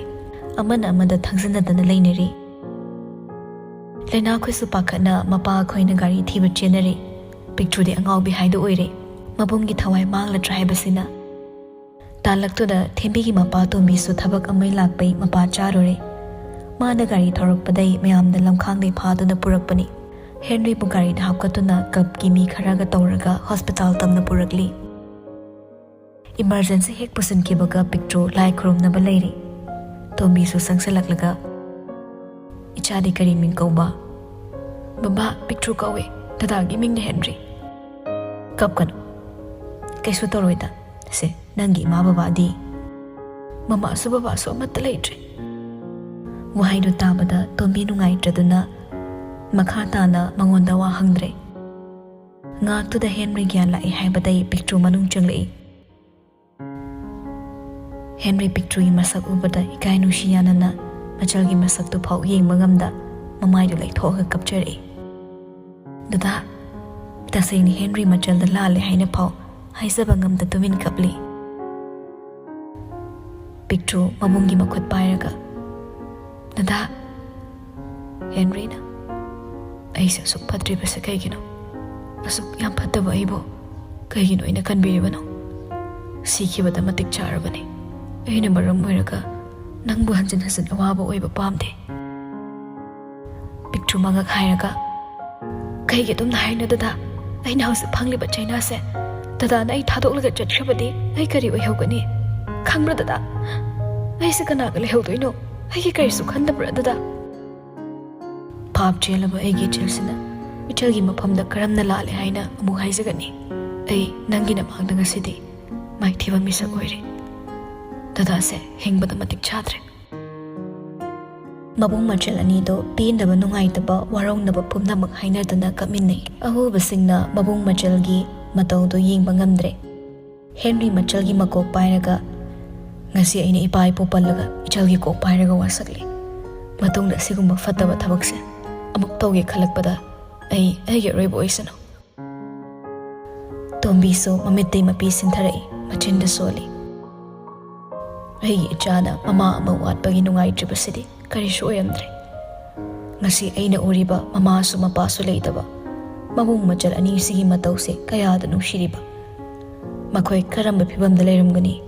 ꯑꯃꯅ ꯑꯃꯗ ꯊꯥꯡꯖꯤꯟꯅꯗꯅ ꯂꯩꯅꯔꯤ꯫ ꯂꯩꯅꯥꯈꯣꯏꯁꯨ ꯄꯥꯈꯠꯅ ꯃꯄꯥ ꯑꯩꯈꯣꯏꯅ ꯒꯥꯔꯤ ꯊꯤꯕ ꯆꯦꯟꯅꯔꯦ꯫ ꯄꯤꯛꯇ꯭ꯔꯨꯗꯤ ꯑꯉꯥꯎꯕꯤ ꯍꯥꯏꯗꯨ ꯑꯣꯏꯔꯦ꯫ ꯃꯕꯨꯡꯒꯤ ꯊꯋꯥꯏ ꯃꯥꯡꯂꯗ꯭ꯔꯥ ꯍꯥꯏꯕꯁꯤꯅ꯫ ꯇꯥꯂꯛꯇꯨꯗ ꯊꯦꯝꯕꯤꯒꯤ ꯃꯄꯥ ꯇꯣꯝꯕꯤꯁꯨ ꯊꯕꯛ ꯑꯃꯩ ꯂꯥꯛꯄꯩ ꯃꯄꯥ ꯆꯥꯔꯨꯔꯦ꯫ ꯃꯥꯅ ꯒꯥꯔꯤ ꯊꯧꯔꯛꯄꯗꯩ ꯃꯌꯥꯝꯅ ꯂꯝꯈꯥꯡꯗꯩ ꯐꯥꯗꯨꯅ ꯄꯨꯔꯛꯄꯅꯤ꯫ ꯍꯦꯟꯔꯤꯕꯨ ꯒꯥꯔꯤꯗ ꯍꯥꯞꯀꯠꯇꯨꯅ ꯀ꯭ꯂꯕꯀꯤ ꯃꯤ ꯈꯔꯒ ꯇꯧꯔꯒ ꯍꯣꯁꯄꯤꯇꯥꯜ ꯇꯝꯅ ꯄꯨꯔꯛꯂꯤ꯫ ꯏꯃꯔꯖꯦꯟꯁꯤ ꯍꯦꯛ ꯄꯨꯁꯤꯟꯈꯤꯕꯒ ꯄꯤꯛꯇ꯭ꯔꯨ ꯂꯥꯏ ꯈꯨꯔꯨꯝꯅꯕ ꯂꯩꯔꯤ꯫ ꯇꯣꯝꯕꯤꯁꯨ ꯆꯪꯁꯤꯜꯂꯛꯂꯒ, ꯏꯆꯥꯗꯤ ꯀꯔꯤ ꯃꯤꯡ ꯀꯧꯕ? ꯕꯕꯥ, ꯄꯤꯛꯇ꯭ꯔꯨ ꯀꯧꯏ꯫ ꯗꯗꯥꯒꯤ ꯃꯤꯡꯅ ꯍꯦꯟꯔꯤ꯫ ꯀꯞꯀꯅꯨ, ꯀꯩꯁꯨ ꯇꯧꯔꯣꯏꯗ꯫ ꯁꯦ, ꯅꯪꯒꯤ ꯏꯃꯥ ꯕꯕꯥꯗꯤ? ꯃꯃꯥꯁꯨ ꯕꯕꯥꯁꯨ ꯑꯃꯠꯇ ꯂꯩꯇ꯭ꯔꯦ꯫ ꯋꯥꯍꯩꯗꯨ ꯇꯥꯕꯗ ꯇꯣꯝꯕꯤ ꯅꯨꯡꯉꯥꯏꯇ꯭ꯔꯗꯨꯅ ꯃꯈꯥ ꯇꯥꯅ ꯃꯉꯣꯟꯗ ꯋꯥ ꯍꯪꯗ꯭ꯔꯦ꯫ ꯉꯥꯏꯍꯥꯛꯇꯨꯗ ꯍꯦꯟꯔꯤ ꯒ꯭ꯌꯥꯟ ꯂꯥꯛꯏ ꯍꯥꯏꯕꯗꯩ ꯄꯤꯛꯇ꯭ꯔꯨ ꯃꯅꯨꯡ ꯆꯪꯂꯛꯏ꯫ ꯍꯦꯟꯔꯤ ꯄꯤꯛꯇ꯭ꯔꯨꯒꯤ ꯃꯁꯛ ꯎꯕꯗ ꯏꯀꯥꯏ ꯅꯨꯡꯁꯤ ꯌꯥꯅꯅ ꯃꯆꯜꯒꯤ ꯃꯁꯛꯇꯨ ꯐꯥꯎ ꯌꯦꯡꯕ ꯉꯝꯗ ꯃꯃꯥꯏꯗꯨ ꯂꯩꯊꯣꯛꯑꯒ ꯀꯞꯆꯔꯛꯏ꯫ "ꯗꯗꯥ, ꯇꯁꯦꯡꯅ ꯍꯦꯟꯔꯤ ꯃꯆꯜꯗ ꯂꯥꯜꯂꯦ ꯍꯥꯏꯅ ꯐꯥꯎ ꯍꯥꯏꯖꯕ ꯉꯝꯗ ꯇꯨꯃꯤꯟ ꯀꯞꯂꯤ꯫" ꯄꯤꯛꯇ꯭ꯔꯨ ꯃꯕꯨꯡꯒꯤ ꯃꯈꯨꯠ ꯄꯥꯏꯔꯒ, "ꯗꯗꯥ, ꯍꯦꯟꯔꯤꯅ ꯑꯩꯁꯦ ꯑꯁꯨꯛ ꯐꯠꯇ꯭ꯔꯤꯕꯁꯦ ꯀꯩꯒꯤꯅꯣ? ꯑꯁꯨꯛ ꯌꯥꯝ ꯐꯠꯇꯕ ꯑꯩꯕꯨ ꯀꯩꯒꯤꯅꯣ ꯑꯩꯅ ꯈꯟꯕꯤꯔꯤꯕꯅꯣ? ꯁꯤꯈꯤꯕꯗ ꯃꯇꯤꯛ ꯆꯥꯔꯕꯅꯤ꯫ ꯑꯩꯅ ꯃꯔꯝ ꯑꯣꯏꯔꯒ ꯅꯪꯕꯨ ꯍꯟꯖꯤꯟ ꯍꯟꯖꯤꯟ ꯑꯋꯥꯕ ꯑꯣꯏꯕ ꯄꯥꯝꯗꯦ꯫" ꯄꯤꯛꯇ꯭ꯔꯨ ꯃꯉꯛ ꯍꯥꯏꯔꯒ, "ꯀꯩꯒꯤ ꯑꯗꯨꯝꯅ ꯍꯥꯏꯅꯣ ꯗꯗꯥ? ꯑꯩꯅ ꯍꯧꯖꯤꯛ ꯐꯪꯂꯤꯕ ꯆꯩꯅꯥꯁꯦ ꯗꯗꯥꯅ ꯑꯩ ꯊꯥꯗꯣꯛꯂꯒ ꯆꯠꯈ꯭ꯔꯕꯗꯤ ꯑꯩ ꯀꯔꯤ ꯑꯣꯏꯍꯧꯒꯅꯤ? ꯈꯪꯕ꯭ꯔꯥ ꯗꯗꯥ? ꯑꯩꯁꯦ ꯀꯅꯥꯒ ꯂꯩꯍꯧꯗꯣꯏꯅꯣ? ꯑꯩꯒꯤ ꯀꯔꯤꯁꯨ ꯈꯟꯗꯕ꯭ꯔꯥ ꯗꯗꯥ?" ꯚꯥꯞ ꯆꯦꯜꯂꯕ ꯑꯩꯒꯤ ꯏꯆꯦꯜꯁꯤꯅ ꯏꯆꯜꯒꯤ ꯃꯐꯝꯗ ꯀꯔꯝꯅ ꯂꯥꯜꯂꯦ ꯍꯥꯏꯅ ꯑꯃꯨꯛ ꯍꯥꯏꯖꯒꯅꯤ? ꯑꯩ ꯅꯪꯒꯤ ꯅꯃꯥꯡꯗ ꯉꯁꯤꯗꯤ ꯃꯥꯏꯊꯤꯕ ꯃꯤꯁꯛ ꯑꯣꯏꯔꯦ꯫ ꯗꯗꯥꯁꯦ ꯍꯤꯡꯕꯗ ꯃꯇꯤꯛ ꯆꯥꯗ꯭ꯔꯦ꯫ ꯃꯕꯨꯡ ꯃꯆꯜ ꯑꯅꯤꯗꯣ ꯄꯦꯟꯗꯕ, ꯅꯨꯡꯉꯥꯏꯇꯕ, ꯋꯥꯔꯧꯅꯕ ꯄꯨꯝꯅꯃꯛ ꯍꯥꯏꯅꯗꯨꯅ ꯀꯞꯃꯤꯟꯅꯩ꯫ ꯑꯍꯨꯕꯁꯤꯡꯅ ꯃꯕꯨꯡ ꯃꯆꯜꯒꯤ ꯃꯇꯧꯗꯨ ꯌꯦꯡꯕ ꯉꯝꯗ꯭ꯔꯦ꯫ ꯍꯦꯟꯔꯤ ꯃꯆꯜꯒꯤ ꯃꯀꯣꯛ ꯄꯥꯏꯔꯒ, "ꯉꯁꯤ ꯑꯩꯅ ꯏꯄꯥ ꯏꯄꯨ ꯄꯜꯂꯒ ꯏꯆꯜꯒꯤ ꯀꯣꯛ ꯄꯥꯏꯔꯒ ꯋꯥꯁꯛꯂꯤ꯫ ꯃꯇꯨꯡꯗ ꯑꯁꯤꯒꯨꯝꯕ ꯐꯠꯇꯕ ꯊꯕꯛꯁꯦ ꯑꯃꯨꯛ ꯇꯧꯒꯦ ꯈꯜꯂꯛꯄꯗ ꯑꯩ ꯑꯩꯒꯤ ꯑꯔꯣꯏꯕ ꯑꯣꯏꯁꯅꯨ꯫" ꯇꯣꯝꯕꯤꯁꯨ ꯃꯃꯤꯠꯇꯩ ꯃꯄꯤ ꯁꯤꯟꯊꯔꯛꯏ, ꯃꯆꯤꯟꯗ ꯁꯣꯜꯂꯤ꯫ ꯑꯩꯒꯤ ꯏꯆꯥꯅ ꯃꯃꯥ ꯑꯃ ꯋꯥꯠꯄꯒꯤ ꯅꯨꯡꯉꯥꯏꯇ꯭ꯔꯤꯕꯁꯤꯗꯤ ꯀꯔꯤꯁꯨ ꯑꯣꯏꯔꯝꯗ꯭ꯔꯦ꯫ ꯉꯁꯤ ꯑꯩꯅ ꯎꯔꯤꯕ ꯃꯃꯥꯁꯨ ꯃꯄꯥꯁꯨ ꯂꯩꯇꯕ ꯃꯕꯨꯡ ꯃꯆꯜ ꯑꯅꯤꯁꯤꯒꯤ ꯃꯇꯧꯁꯦ ꯀꯌꯥꯗ ꯅꯨꯡꯁꯤꯔꯤꯕ꯫ ꯃꯈꯣꯏ ꯀꯔꯝꯕ ꯐꯤꯕꯝꯗ ꯂꯩꯔꯝꯒꯅꯤ?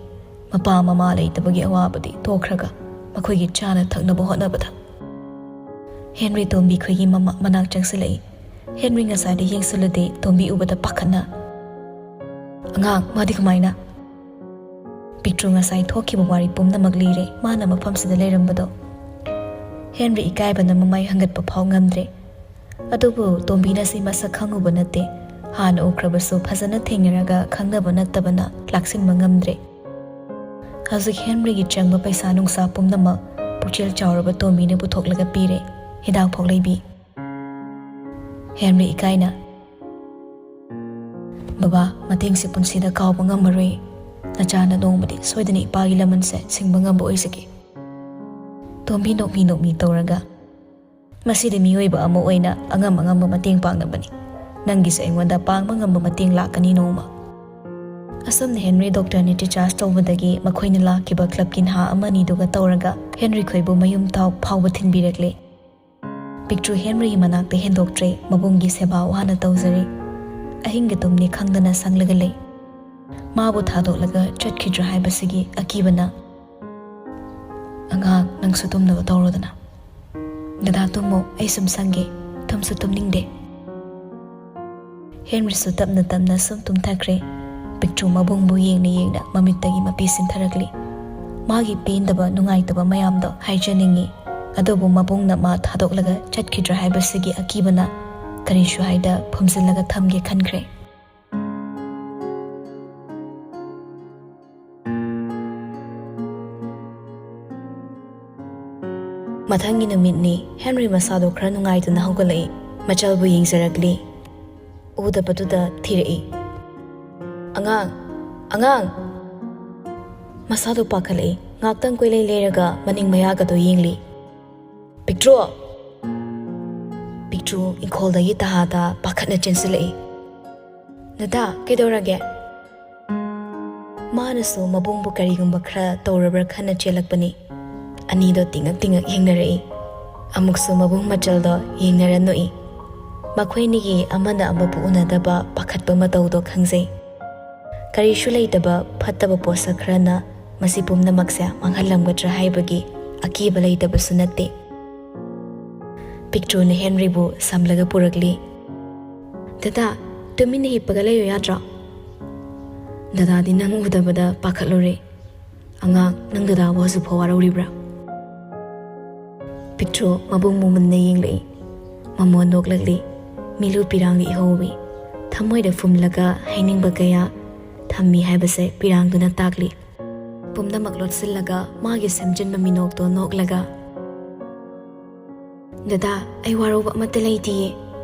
ꯃꯄꯥ ꯃꯃꯥ ꯂꯩꯇꯕꯒꯤ ꯑꯋꯥꯕꯗꯤ ꯇꯣꯛꯈ꯭ꯔꯒ ꯃꯈꯣꯏꯒꯤ ꯆꯥꯅ ꯊꯛꯅꯕ ꯍꯣꯠꯅꯕꯗ꯫ ꯍꯦꯟꯔꯤ ꯇꯣꯝꯕꯤ ꯈꯣꯏꯒꯤ ꯃꯃꯥ ꯃꯅꯥꯛ ꯆꯪꯁꯤꯜꯂꯛꯏ꯫ ꯍꯦꯟꯔꯤ ꯉꯁꯥꯏꯗ ꯌꯦꯡꯁꯤꯜꯂꯨꯗꯦ ꯇꯣꯝꯕꯤ ꯎꯕꯗ ꯄꯥꯈꯠꯅ, "ꯑꯉꯥꯡ, ꯃꯥꯗꯤ ꯀꯃꯥꯏꯅ?" ꯄꯤꯛꯇ꯭ꯔꯨ ꯉꯁꯥꯏ ꯊꯣꯛꯈꯤꯕ ꯋꯥꯔꯤ ꯄꯨꯝꯅꯃꯛ ꯂꯤꯔꯦ ꯃꯥꯅ ꯃꯐꯝꯁꯤꯗ ꯂꯩꯔꯝꯕꯗꯣ꯫ ꯍꯦꯟꯔꯤ ꯏꯀꯥꯏꯕꯅ ꯃꯃꯥꯏ ꯍꯪꯒꯠꯄ ꯐꯥꯎ ꯉꯝꯗ꯭ꯔꯦ꯫ ꯑꯗꯨꯕꯨ ꯇꯣꯝꯕꯤꯅ ꯁꯤ ꯃꯁꯛ ꯈꯪꯉꯨꯕ ꯅꯠꯇꯦ꯫ ꯍꯥꯟꯅ ꯎꯈ꯭ꯔꯕꯁꯨ ꯐꯖꯅ ꯊꯦꯡꯅꯔꯒ ꯈꯪꯅꯕ ꯅꯠꯇꯕꯅ ꯂꯥꯛꯁꯤꯟꯕ ꯉꯝꯗ꯭ꯔꯦ꯫ ꯍꯧꯖꯤꯛ ꯍꯦꯟꯔꯤꯒꯤ ꯆꯪꯕ ꯄꯩꯁꯥ ꯅꯨꯡꯁꯥ ꯄꯨꯝꯅꯃꯛ ꯄꯨꯛꯆꯦꯜ ꯆꯥꯎꯔꯕ ꯇꯣꯝꯕꯤꯅ ꯄꯨꯊꯣꯛꯂꯒ ꯄꯤꯔꯦ꯫ ꯍꯤꯗꯥꯛ ꯐꯥꯎ ꯂꯩꯕꯤ꯫ ꯍꯦꯟꯔꯤ ꯏꯀꯥꯏꯅ, "ꯕꯕꯥ, ꯃꯇꯦꯡꯁꯦ ꯄꯨꯟꯁꯤꯗ ꯀꯥꯎꯕ ꯉꯝꯃꯔꯣꯏ꯫ ꯅꯆꯥꯅ ꯅꯣꯡꯃꯗꯤ ꯁꯣꯏꯗꯅ ꯏꯄꯥꯒꯤ ꯂꯃꯟꯁꯦ ꯁꯤꯡꯕ ꯉꯝꯕ ꯑꯣꯏꯖꯒꯦ꯫" ꯇꯣꯝꯕꯤ ꯅꯣꯛꯃꯤ ꯅꯣꯛꯃꯤ ꯇꯧꯔꯒ, "ꯃꯁꯤꯗꯤ ꯃꯤꯑꯣꯏꯕ ꯑꯃ ꯑꯣꯏꯅ ꯑꯉꯝ ꯑꯉꯝꯕ ꯃꯇꯦꯡ ꯄꯥꯡꯅꯕꯅꯤ꯫ ꯅꯪꯒꯤꯁꯨ ꯑꯩꯉꯣꯟꯗ ꯄꯥꯡꯕ ꯉꯝꯕ ꯃꯇꯦꯡ ꯂꯥꯛꯀꯅꯤ ꯅꯣꯡꯃ꯫" ꯑꯁꯨꯝꯅ ꯍꯦꯟꯔꯤ ꯗꯣꯛꯇꯔꯅ ꯗꯤꯆꯥꯔꯖ ꯇꯧꯕꯗꯒꯤ ꯃꯈꯣꯏꯅ ꯂꯥꯛꯈꯤꯕ ꯀ꯭ꯂꯕꯀꯤ ꯅꯍꯥ ꯑꯃꯅꯤꯗꯨꯒ ꯇꯧꯔꯒ ꯍꯦꯟꯔꯤ ꯈꯣꯏꯕꯨ ꯃꯌꯨꯝ ꯇꯥꯎ ꯐꯥꯎꯕ ꯊꯤꯟꯕꯤꯔꯛꯂꯦ꯫ ꯄꯤꯛꯇ꯭ꯔꯨ ꯍꯦꯟꯔꯤꯒꯤ ꯃꯅꯥꯛꯇ ꯍꯦꯟꯗꯣꯛꯇ꯭ꯔꯦ, ꯃꯕꯨꯡꯒꯤ ꯁꯦꯕꯥ ꯋꯥꯅ ꯇꯧꯖꯔꯤ꯫ ꯑꯍꯤꯡꯒ ꯇꯨꯝꯅꯤ ꯈꯪꯗꯅ ꯁꯪꯂꯒ ꯂꯩ꯫ ꯃꯥꯕꯨ ꯊꯥꯗꯣꯛꯂꯒ ꯆꯠꯈꯤꯗ꯭ꯔꯥ ꯍꯥꯏꯕꯁꯤꯒꯤ ꯑꯀꯤꯕꯅ꯫ "ꯑꯉꯥꯡ, ꯅꯪꯁꯨ ꯇꯨꯝꯅꯕ ꯇꯧꯔꯣꯗꯅ꯫" "ꯗꯗꯥ ꯇꯨꯝꯃꯣ, ꯑꯩ ꯁꯨꯝ ꯁꯪꯒꯦ, ꯇꯨꯝꯁꯨ ꯇꯨꯝꯅꯤꯡꯗꯦ꯫" ꯍꯦꯟꯔꯤꯁꯨ ꯇꯞꯅ ꯇꯞꯅ ꯁꯨꯝ ꯇꯨꯝꯊꯈ꯭ꯔꯦ꯫ ꯄꯤꯛꯇ꯭ꯔꯨ ꯃꯕꯨꯡꯕꯨ ꯌꯦꯡꯅ ꯌꯦꯡꯅ ꯃꯃꯤꯠꯇꯒꯤ ꯃꯄꯤ ꯁꯤꯟꯊꯔꯛꯂꯤ꯫ ꯃꯥꯒꯤ ꯄꯦꯟꯗꯕ, ꯅꯨꯡꯉꯥꯏꯇꯕ ꯃꯌꯥꯝꯗꯣ ꯍꯥꯏꯖꯅꯤꯡꯉꯤ꯫ ꯑꯗꯨꯕꯨ ꯃꯕꯨꯡꯅ ꯃꯥ ꯊꯥꯗꯣꯛꯂꯒ ꯆꯠꯈꯤꯗ꯭ꯔꯥ ꯍꯥꯏꯕꯁꯤꯒꯤ ꯑꯀꯤꯕꯅ ꯀꯔꯤꯁꯨ ꯍꯥꯏꯗ ꯐꯨꯝꯖꯤꯜꯂꯒ ꯊꯝꯒꯦ ꯈꯟꯈ꯭ꯔꯦ꯫ ꯃꯊꯪꯒꯤ ꯅꯨꯃꯤꯠꯅꯤ꯫ ꯍꯦꯟꯔꯤ ꯃꯁꯥꯗꯣ ꯈꯔ ꯅꯨꯡꯉꯥꯏꯇꯅ ꯍꯧꯒꯠꯂꯛꯏ꯫ ꯃꯆꯜꯕꯨ ꯌꯦꯡꯖꯔꯛꯂꯤ꯫ ꯎꯗꯕꯗꯨꯗ ꯊꯤꯔꯛꯏ꯫ "ꯑꯉꯥꯡ! ꯑꯉꯥꯡ!" ꯃꯁꯥꯗꯣ ꯄꯥꯈꯠꯂꯛꯏ꯫ ꯉꯥꯛꯇꯪ ꯀꯣꯏꯂꯩ ꯂꯩꯔꯒ ꯃꯅꯤꯡ ꯃꯌꯥꯒꯗꯣ ꯌꯦꯡꯂꯤ꯫ "ꯄꯤꯛꯇ꯭ꯔꯨ!" ꯄꯤꯛꯇ꯭ꯔꯨ ꯏꯪꯈꯣꯜꯗꯒꯤ ꯇꯍꯥꯗ ꯄꯥꯈꯠꯅ ꯆꯦꯟꯁꯤꯜꯂꯛꯏ꯫ "ꯗꯗꯥ, ꯀꯩꯗꯧꯔꯒꯦ?" ꯃꯥꯅꯁꯨ ꯃꯕꯨꯡꯕꯨ ꯀꯔꯤꯒꯨꯝꯕ ꯈꯔ ꯇꯧꯔꯕ꯭ꯔꯥ ꯈꯟꯅ ꯆꯦꯜꯂꯛꯄꯅꯤ꯫ ꯑꯅꯤꯗꯣ ꯇꯤꯡꯉꯛ ꯇꯤꯡꯉꯛ ꯌꯦꯡꯅꯔꯛꯏ꯫ ꯑꯃꯨꯛꯁꯨ ꯃꯕꯨꯡ ꯃꯆꯜꯗꯣ ꯌꯦꯡꯅꯔ ꯅꯣꯛꯏ꯫ ꯃꯈꯣꯏꯅꯤꯒꯤ ꯑꯃꯅ ꯑꯃꯕꯨ ꯎꯅꯗꯕ ꯄꯥꯈꯠꯄ ꯃꯇꯧꯗꯣ ꯈꯪꯖꯩ꯫ ꯀꯔꯤꯁꯨ ꯂꯩꯇꯕ ꯐꯠꯇꯕ ꯄꯣꯠꯁꯛ ꯈꯔꯅ ꯃꯁꯤ ꯄꯨꯝꯅꯃꯛꯁꯦ ꯃꯥꯡꯍꯜꯂꯝꯒꯗ꯭ꯔꯥ ꯍꯥꯏꯕꯒꯤ ꯑꯀꯤꯕ ꯂꯩꯇꯕꯁꯨ ꯅꯠꯇꯦ꯫ ꯄꯤꯛꯇ꯭ꯔꯨꯅ ꯍꯦꯟꯔꯤꯕꯨ ꯁꯝꯂꯒ ꯄꯨꯔꯛꯂꯤ꯫ "ꯗꯗꯥ, ꯇꯨꯃꯤꯟꯅ ꯍꯤꯞꯄꯒ ꯂꯩꯌꯨ ꯌꯥꯗ꯭ꯔꯣ? ꯗꯗꯥꯗꯤ ꯅꯪ ꯎꯗꯕꯗ ꯄꯥꯈꯠꯂꯨꯔꯦ꯫ ꯑꯉꯥꯡ, ꯅꯪ ꯗꯗꯥꯕꯨ ꯍꯧꯖꯤꯛꯐꯥꯎ ꯋꯥꯔꯧꯔꯤꯕ꯭ꯔꯥ?" ꯄꯤꯛꯇ꯭ꯔꯨ ꯃꯕꯨꯡ ꯃꯨꯃꯨꯟꯅ ꯌꯦꯡꯂꯛꯏ꯫ ꯃꯃꯣꯟ ꯅꯣꯛꯂꯛꯂꯤ꯫ ꯃꯤꯂꯨ ꯄꯤꯔꯥꯡꯒ ꯏꯍꯧꯏ꯫ ꯊꯃꯣꯏꯗ ꯐꯨꯝꯂꯒ ꯍꯥꯏꯅꯤꯡꯕ ꯀꯌꯥ ꯊꯝꯃꯤ ꯍꯥꯏꯕꯁꯦ ꯄꯤꯔꯥꯡꯗꯨꯅ ꯇꯥꯛꯂꯤ꯫ ꯄꯨꯝꯅꯃꯛ ꯂꯣꯠꯁꯤꯜꯂꯒ ꯃꯥꯒꯤ ꯁꯦꯝꯖꯤꯟꯕ ꯃꯤꯅꯣꯛꯇꯣ ꯅꯣꯛꯂꯒ, "ꯗꯗꯥ, ꯑꯩ ꯋꯥꯔꯧꯕ ꯑꯃꯠꯇ ꯂꯩꯇꯤꯌꯦ꯫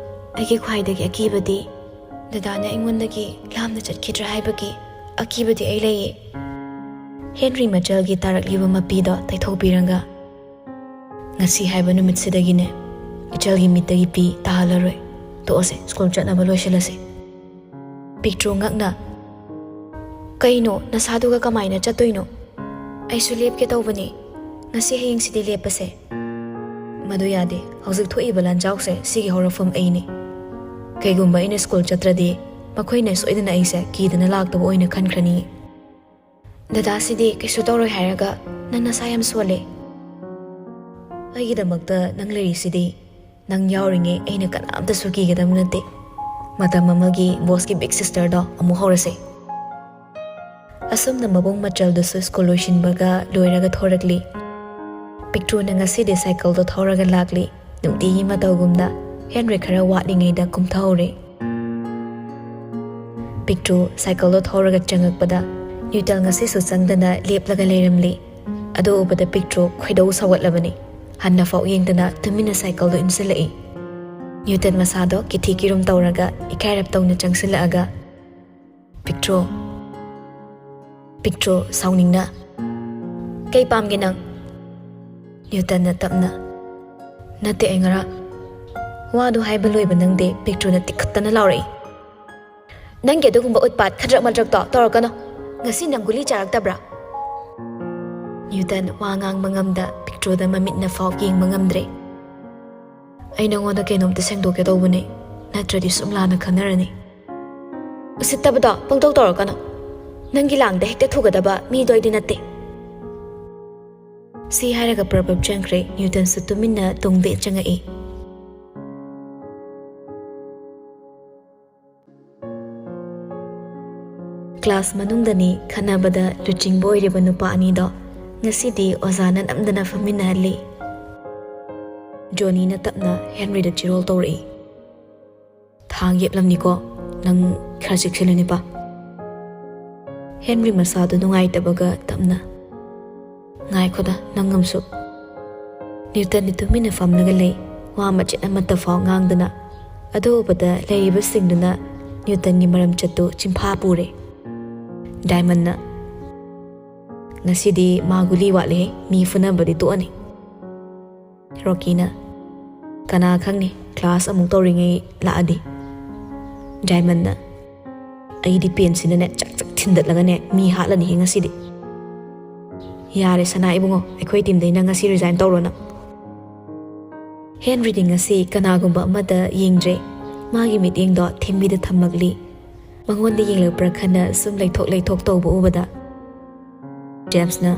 ꯑꯩꯒꯤ ꯈ꯭ꯋꯥꯏꯗꯒꯤ ꯑꯀꯤꯕꯗꯤ ꯗꯗꯥꯅ ꯑꯩꯉꯣꯟꯗꯒꯤ ꯂꯥꯞꯅ ꯆꯠꯈꯤꯗ꯭ꯔꯥ ꯍꯥꯏꯕꯒꯤ ꯑꯀꯤꯕꯗꯤ ꯑꯩ ꯂꯩꯌꯦ꯫" ꯍꯦꯟꯔꯤ ꯃꯆꯜꯒꯤ ꯇꯥꯔꯛꯂꯤꯕ ꯃꯄꯤꯗꯣ ꯇꯩꯊꯣꯛꯄꯤꯔꯒ, "ꯉꯁꯤ ꯍꯥꯏꯕ ꯅꯨꯃꯤꯠꯁꯤꯗꯒꯤꯅꯦ, ꯏꯆꯜꯒꯤ ꯃꯤꯠꯇꯒꯤ ꯄꯤ ꯇꯥꯍꯜꯂꯔꯣꯏ꯫ ꯇꯣꯛꯑꯁꯦ, ꯁ꯭ꯀꯨꯜ ꯆꯠꯅꯕ ꯂꯣꯏꯁꯤꯜꯂꯁꯦ꯫" ꯄꯤꯛꯇ꯭ꯔꯨ ꯉꯛꯅ, "ꯀꯩꯅꯣ, ꯅꯁꯥꯗꯨꯒ ꯀꯃꯥꯏꯅ ꯆꯠꯇꯣꯏꯅꯣ? ꯑꯩꯁꯨ ꯂꯦꯞꯀꯦ ꯇꯧꯕꯅꯦ꯫ ꯉꯁꯤ ꯍꯌꯦꯡꯁꯤꯗꯤ ꯂꯦꯞꯄꯁꯦ꯫" "ꯃꯗꯨ ꯌꯥꯗꯦ꯫ ꯍꯧꯖꯤꯛ ꯊꯣꯛꯏꯕ ꯂꯥꯟꯖꯥꯎꯁꯦ ꯁꯤꯒꯤ ꯍꯧꯔꯛꯐꯝ ꯑꯩꯅꯤ꯫ ꯀꯩꯒꯨꯝꯕ ꯑꯩꯅ ꯁ꯭ꯀꯨꯜ ꯆꯠꯇ꯭ꯔꯗꯤ ꯃꯈꯣꯏꯅ ꯁꯣꯏꯗꯅ ꯑꯩꯁꯦ ꯀꯤꯗꯅ ꯂꯥꯛꯇꯕ ꯑꯣꯏꯅ ꯈꯟꯈ꯭ꯔꯅꯤ꯫" "ꯗꯗꯥꯁꯤꯗꯤ ꯀꯩꯁꯨ ꯇꯧꯔꯣꯏ ꯍꯥꯏꯔꯒ ꯅꯪ ꯅꯁꯥ ꯌꯥꯝ ꯁꯣꯜꯂꯦ꯫" "ꯑꯩꯒꯤꯗꯃꯛꯇ ꯅꯪ ꯂꯩꯔꯤꯁꯤꯗꯤ꯫ ꯅꯪ ꯌꯥꯎꯔꯤꯉꯩ ꯑꯩꯅ ꯀꯅꯥꯝꯇꯁꯨ ꯀꯤꯒꯗꯕ ꯅꯠꯇꯦ꯫ ꯃꯇꯝ ꯑꯃꯒꯤ ꯕꯣꯁꯀꯤ ꯕꯤꯛ ꯁꯤꯁꯇꯔꯗꯣ ꯑꯃꯨꯛ ꯍꯧꯔꯁꯦ꯫" ꯑꯁꯨꯝꯅ ꯃꯕꯨꯡ ꯃꯆꯜꯗꯨꯁꯨ ꯁ꯭ꯀꯨꯜ ꯂꯣꯏꯁꯤꯟꯕꯒ ꯂꯣꯏꯔꯒ ꯊꯣꯔꯛꯂꯤ꯫ ꯄꯤꯛꯇ꯭ꯔꯨꯅ ꯉꯁꯤꯗꯤ ꯁꯥꯏꯀꯜꯗꯣ ꯊꯧꯔꯒ ꯂꯥꯛꯂꯤ꯫ ꯅꯨꯡꯇꯤꯒꯤ ꯃꯇꯧꯒꯨꯝꯅ ꯍꯦꯟꯔꯤ ꯈꯔ ꯋꯥꯠꯂꯤꯉꯩꯗ ꯀꯨꯝꯊꯍꯧꯔꯦ꯫ ꯄꯤꯛꯇ꯭ꯔꯨ ꯁꯥꯏꯀꯜꯗꯣ ꯊꯧꯔꯒ ꯆꯪꯉꯛꯄꯗ ꯅ꯭ꯌꯨꯇꯟ ꯉꯁꯤꯁꯨ ꯆꯪꯗꯅ ꯂꯦꯞꯂꯒ ꯂꯩꯔꯝꯂꯤ꯫ ꯑꯗꯨ ꯎꯕꯗ ꯄꯤꯛꯇ꯭ꯔꯨ ꯈꯣꯏꯗꯧ ꯁꯥꯎꯒꯠꯂꯕꯅꯤ꯫ ꯍꯟꯅꯐꯥꯎ ꯌꯦꯡꯗꯅ ꯇꯨꯃꯤꯟꯅ ꯁꯥꯏꯀꯜꯗꯣ ꯏꯟꯁꯤꯜꯂꯛꯏ꯫ ꯅ꯭ꯌꯨꯇꯟ ꯃꯁꯥꯗꯣ ꯀꯤꯊꯤ ꯀꯤꯔꯨꯝ ꯇꯧꯔꯒ ꯏꯀꯥꯏꯔꯞ ꯇꯧꯅ ꯆꯪꯁꯤꯜꯂꯛꯑꯒ, "ꯄꯤꯛꯇ꯭ꯔꯨ, ꯄꯤꯛꯇ꯭ꯔꯨ," ꯁꯥꯎꯅꯤꯡꯅ, "ꯀꯩ ꯄꯥꯝꯒꯦ ꯅꯪ?" ꯅ꯭ꯌꯨꯇꯟꯅ ꯇꯞꯅ, "ꯅꯠꯇꯦ, ꯑꯩ ꯉꯔꯥꯡ..." ꯋꯥꯗꯨ ꯍꯥꯏꯕ ꯂꯣꯏꯕ ꯅꯪꯗꯦ, ꯄꯤꯛꯇ꯭ꯔꯨꯅ ꯇꯤꯛꯈꯠꯇꯅ ꯂꯥꯎꯔꯛꯏ, "ꯅꯪꯒꯤ ꯑꯗꯨꯒꯨꯝꯕ ꯎꯠꯄꯥꯠ ꯈꯗ꯭ꯔꯛ ꯃꯗ꯭ꯔꯛꯇꯣ ꯇꯧꯔꯛꯀꯅꯨ꯫ ꯉꯁꯤ ꯅꯪ ꯒꯨꯂꯤ ꯆꯥꯔꯛꯇꯕ꯭ꯔꯥ?" ꯅ꯭ꯌꯨꯇꯟ ꯋꯥ ꯉꯥꯡꯕ ꯉꯝꯗ ꯄꯤꯛꯇ꯭ꯔꯨꯗ ꯃꯃꯤꯠꯅ ꯐꯥꯎ ꯌꯦꯡꯕ ꯉꯝꯗ꯭ꯔꯦ꯫ "ꯑꯩ ꯅꯉꯣꯟꯗ ꯀꯩꯅꯣꯝꯇ ꯁꯦꯡꯗꯣꯛꯀꯦ ꯇꯧꯕꯅꯦ, ꯅꯠꯇ꯭ꯔꯗꯤ ꯁꯨꯝ ꯂꯥꯟꯅ ꯈꯟꯅꯔꯅꯤ꯫" "ꯎꯁꯤꯠꯇꯕꯗꯣ ꯄꯪꯇꯧ ꯇꯧꯔꯛꯀꯅꯨ꯫ ꯅꯪꯒꯤ ꯂꯥꯡꯗ ꯍꯦꯛꯇ ꯊꯨꯒꯗꯕ ꯃꯤꯗꯣ ꯑꯩꯗꯤ ꯅꯠꯇꯦ꯫" ꯁꯤ ꯍꯥꯏꯔꯒ ꯄ꯭ꯔꯕꯞ ꯆꯪꯈ꯭ꯔꯦ꯫ ꯅ꯭ꯌꯨꯇꯟꯁꯨ ꯇꯨꯃꯤꯟꯅ ꯇꯨꯡꯗ ꯆꯪꯉꯛꯏ꯫ ꯀ꯭ꯂꯥꯁ ꯃꯅꯨꯡꯗꯅꯤ ꯈꯟꯅꯕꯗ ꯂꯨꯆꯤꯡꯕ ꯑꯣꯏꯔꯤꯕ ꯅꯨꯄꯥ ꯑꯅꯤꯗꯣ ꯉꯁꯤꯗꯤ ꯑꯣꯖꯥꯅ ꯅꯝꯗꯅ ꯐꯝꯃꯤꯟꯅꯍꯜꯂꯤ꯫ ꯖꯣꯅꯤꯅ ꯇꯞꯅ ꯍꯦꯟꯔꯤꯗ ꯆꯤꯔꯣꯜ ꯇꯧꯔꯛꯏ꯫ "ꯊꯥꯡ ꯌꯦꯞꯂꯝꯅꯤꯀꯣ, ꯅꯪ ꯈꯔ ꯆꯦꯛꯁꯤꯜꯂꯨꯅꯦ ꯄꯥ꯫" ꯍꯦꯟꯔꯤ ꯃꯁꯥꯗꯨ ꯅꯨꯡꯉꯥꯏꯇꯕꯒ ꯇꯞꯅ, "ꯉꯥꯏꯈꯣꯗ, ꯅꯪ ꯑꯃꯁꯨ꯫" ꯅ꯭ꯌꯨꯇꯟꯗꯤ ꯇꯨꯃꯤꯟꯅ ꯐꯝꯂꯒ ꯂꯩ, ꯋꯥ ꯃꯆꯦꯠ ꯑꯃꯠꯇ ꯐꯥꯎ ꯉꯥꯡꯗꯅ꯫ ꯑꯗꯨ ꯎꯕꯗ ꯂꯩꯔꯤꯕꯁꯤꯡꯗꯨꯅ ꯅ꯭ꯌꯨꯇꯟꯒꯤ ꯃꯔꯝꯆꯠꯇꯨ ꯆꯤꯟꯐꯥ ꯄꯨꯔꯦ꯫ ꯗꯥꯏꯃꯟꯅ, "ꯉꯁꯤꯗꯤ ꯃꯥ ꯒꯨꯂꯤ ꯋꯥꯠꯂꯦꯍꯦ, ꯃꯤ ꯐꯨꯅꯕꯗꯤ ꯇꯣꯛꯑꯅꯤ꯫" ꯔꯣꯀꯤꯅ, "ꯀꯅꯥ ꯈꯪꯅꯤ, ꯀ꯭ꯂꯥꯁ ꯑꯃꯨꯛ ꯇꯧꯔꯤꯉꯩ ꯂꯥꯛꯑꯗꯤ꯫" ꯗꯥꯏꯃꯟꯅ, "ꯑꯩꯗꯤ ꯄꯦꯟꯁꯤꯅꯅꯦ ꯆꯛ ꯆꯛ ꯊꯤꯟꯗꯠꯂꯒꯅꯦ ꯃꯤ ꯍꯥꯠꯂꯅꯤꯍꯦ ꯉꯁꯤꯗꯤ꯫" "ꯌꯥꯔꯦ ꯁꯅꯥ ꯏꯕꯨꯡꯉꯣ, ꯑꯩꯈꯣꯏ ꯇꯤꯝꯗꯩꯅ ꯉꯁꯤ ꯔꯤꯖꯥꯏꯟ ꯇꯧꯔꯣ ꯅꯪ꯫" ꯍꯦꯟꯔꯤꯗꯤ ꯉꯁꯤ ꯀꯅꯥꯒꯨꯝꯕ ꯑꯃꯗ ꯌꯦꯡꯗ꯭ꯔꯦ꯫ ꯃꯥꯒꯤ ꯃꯤꯠꯌꯦꯡꯗꯣ ꯊꯦꯝꯕꯤꯗ ꯊꯝꯂꯛꯂꯤ꯫ ꯃꯉꯣꯟꯗ ꯌꯦꯡꯂꯛꯄ꯭ꯔꯥ ꯈꯟꯅ ꯁꯨꯝ ꯂꯩꯊꯣꯛ ꯂꯩꯊꯣꯛ ꯇꯧꯕ ꯎꯕꯗ ꯖꯦꯝꯁꯅ,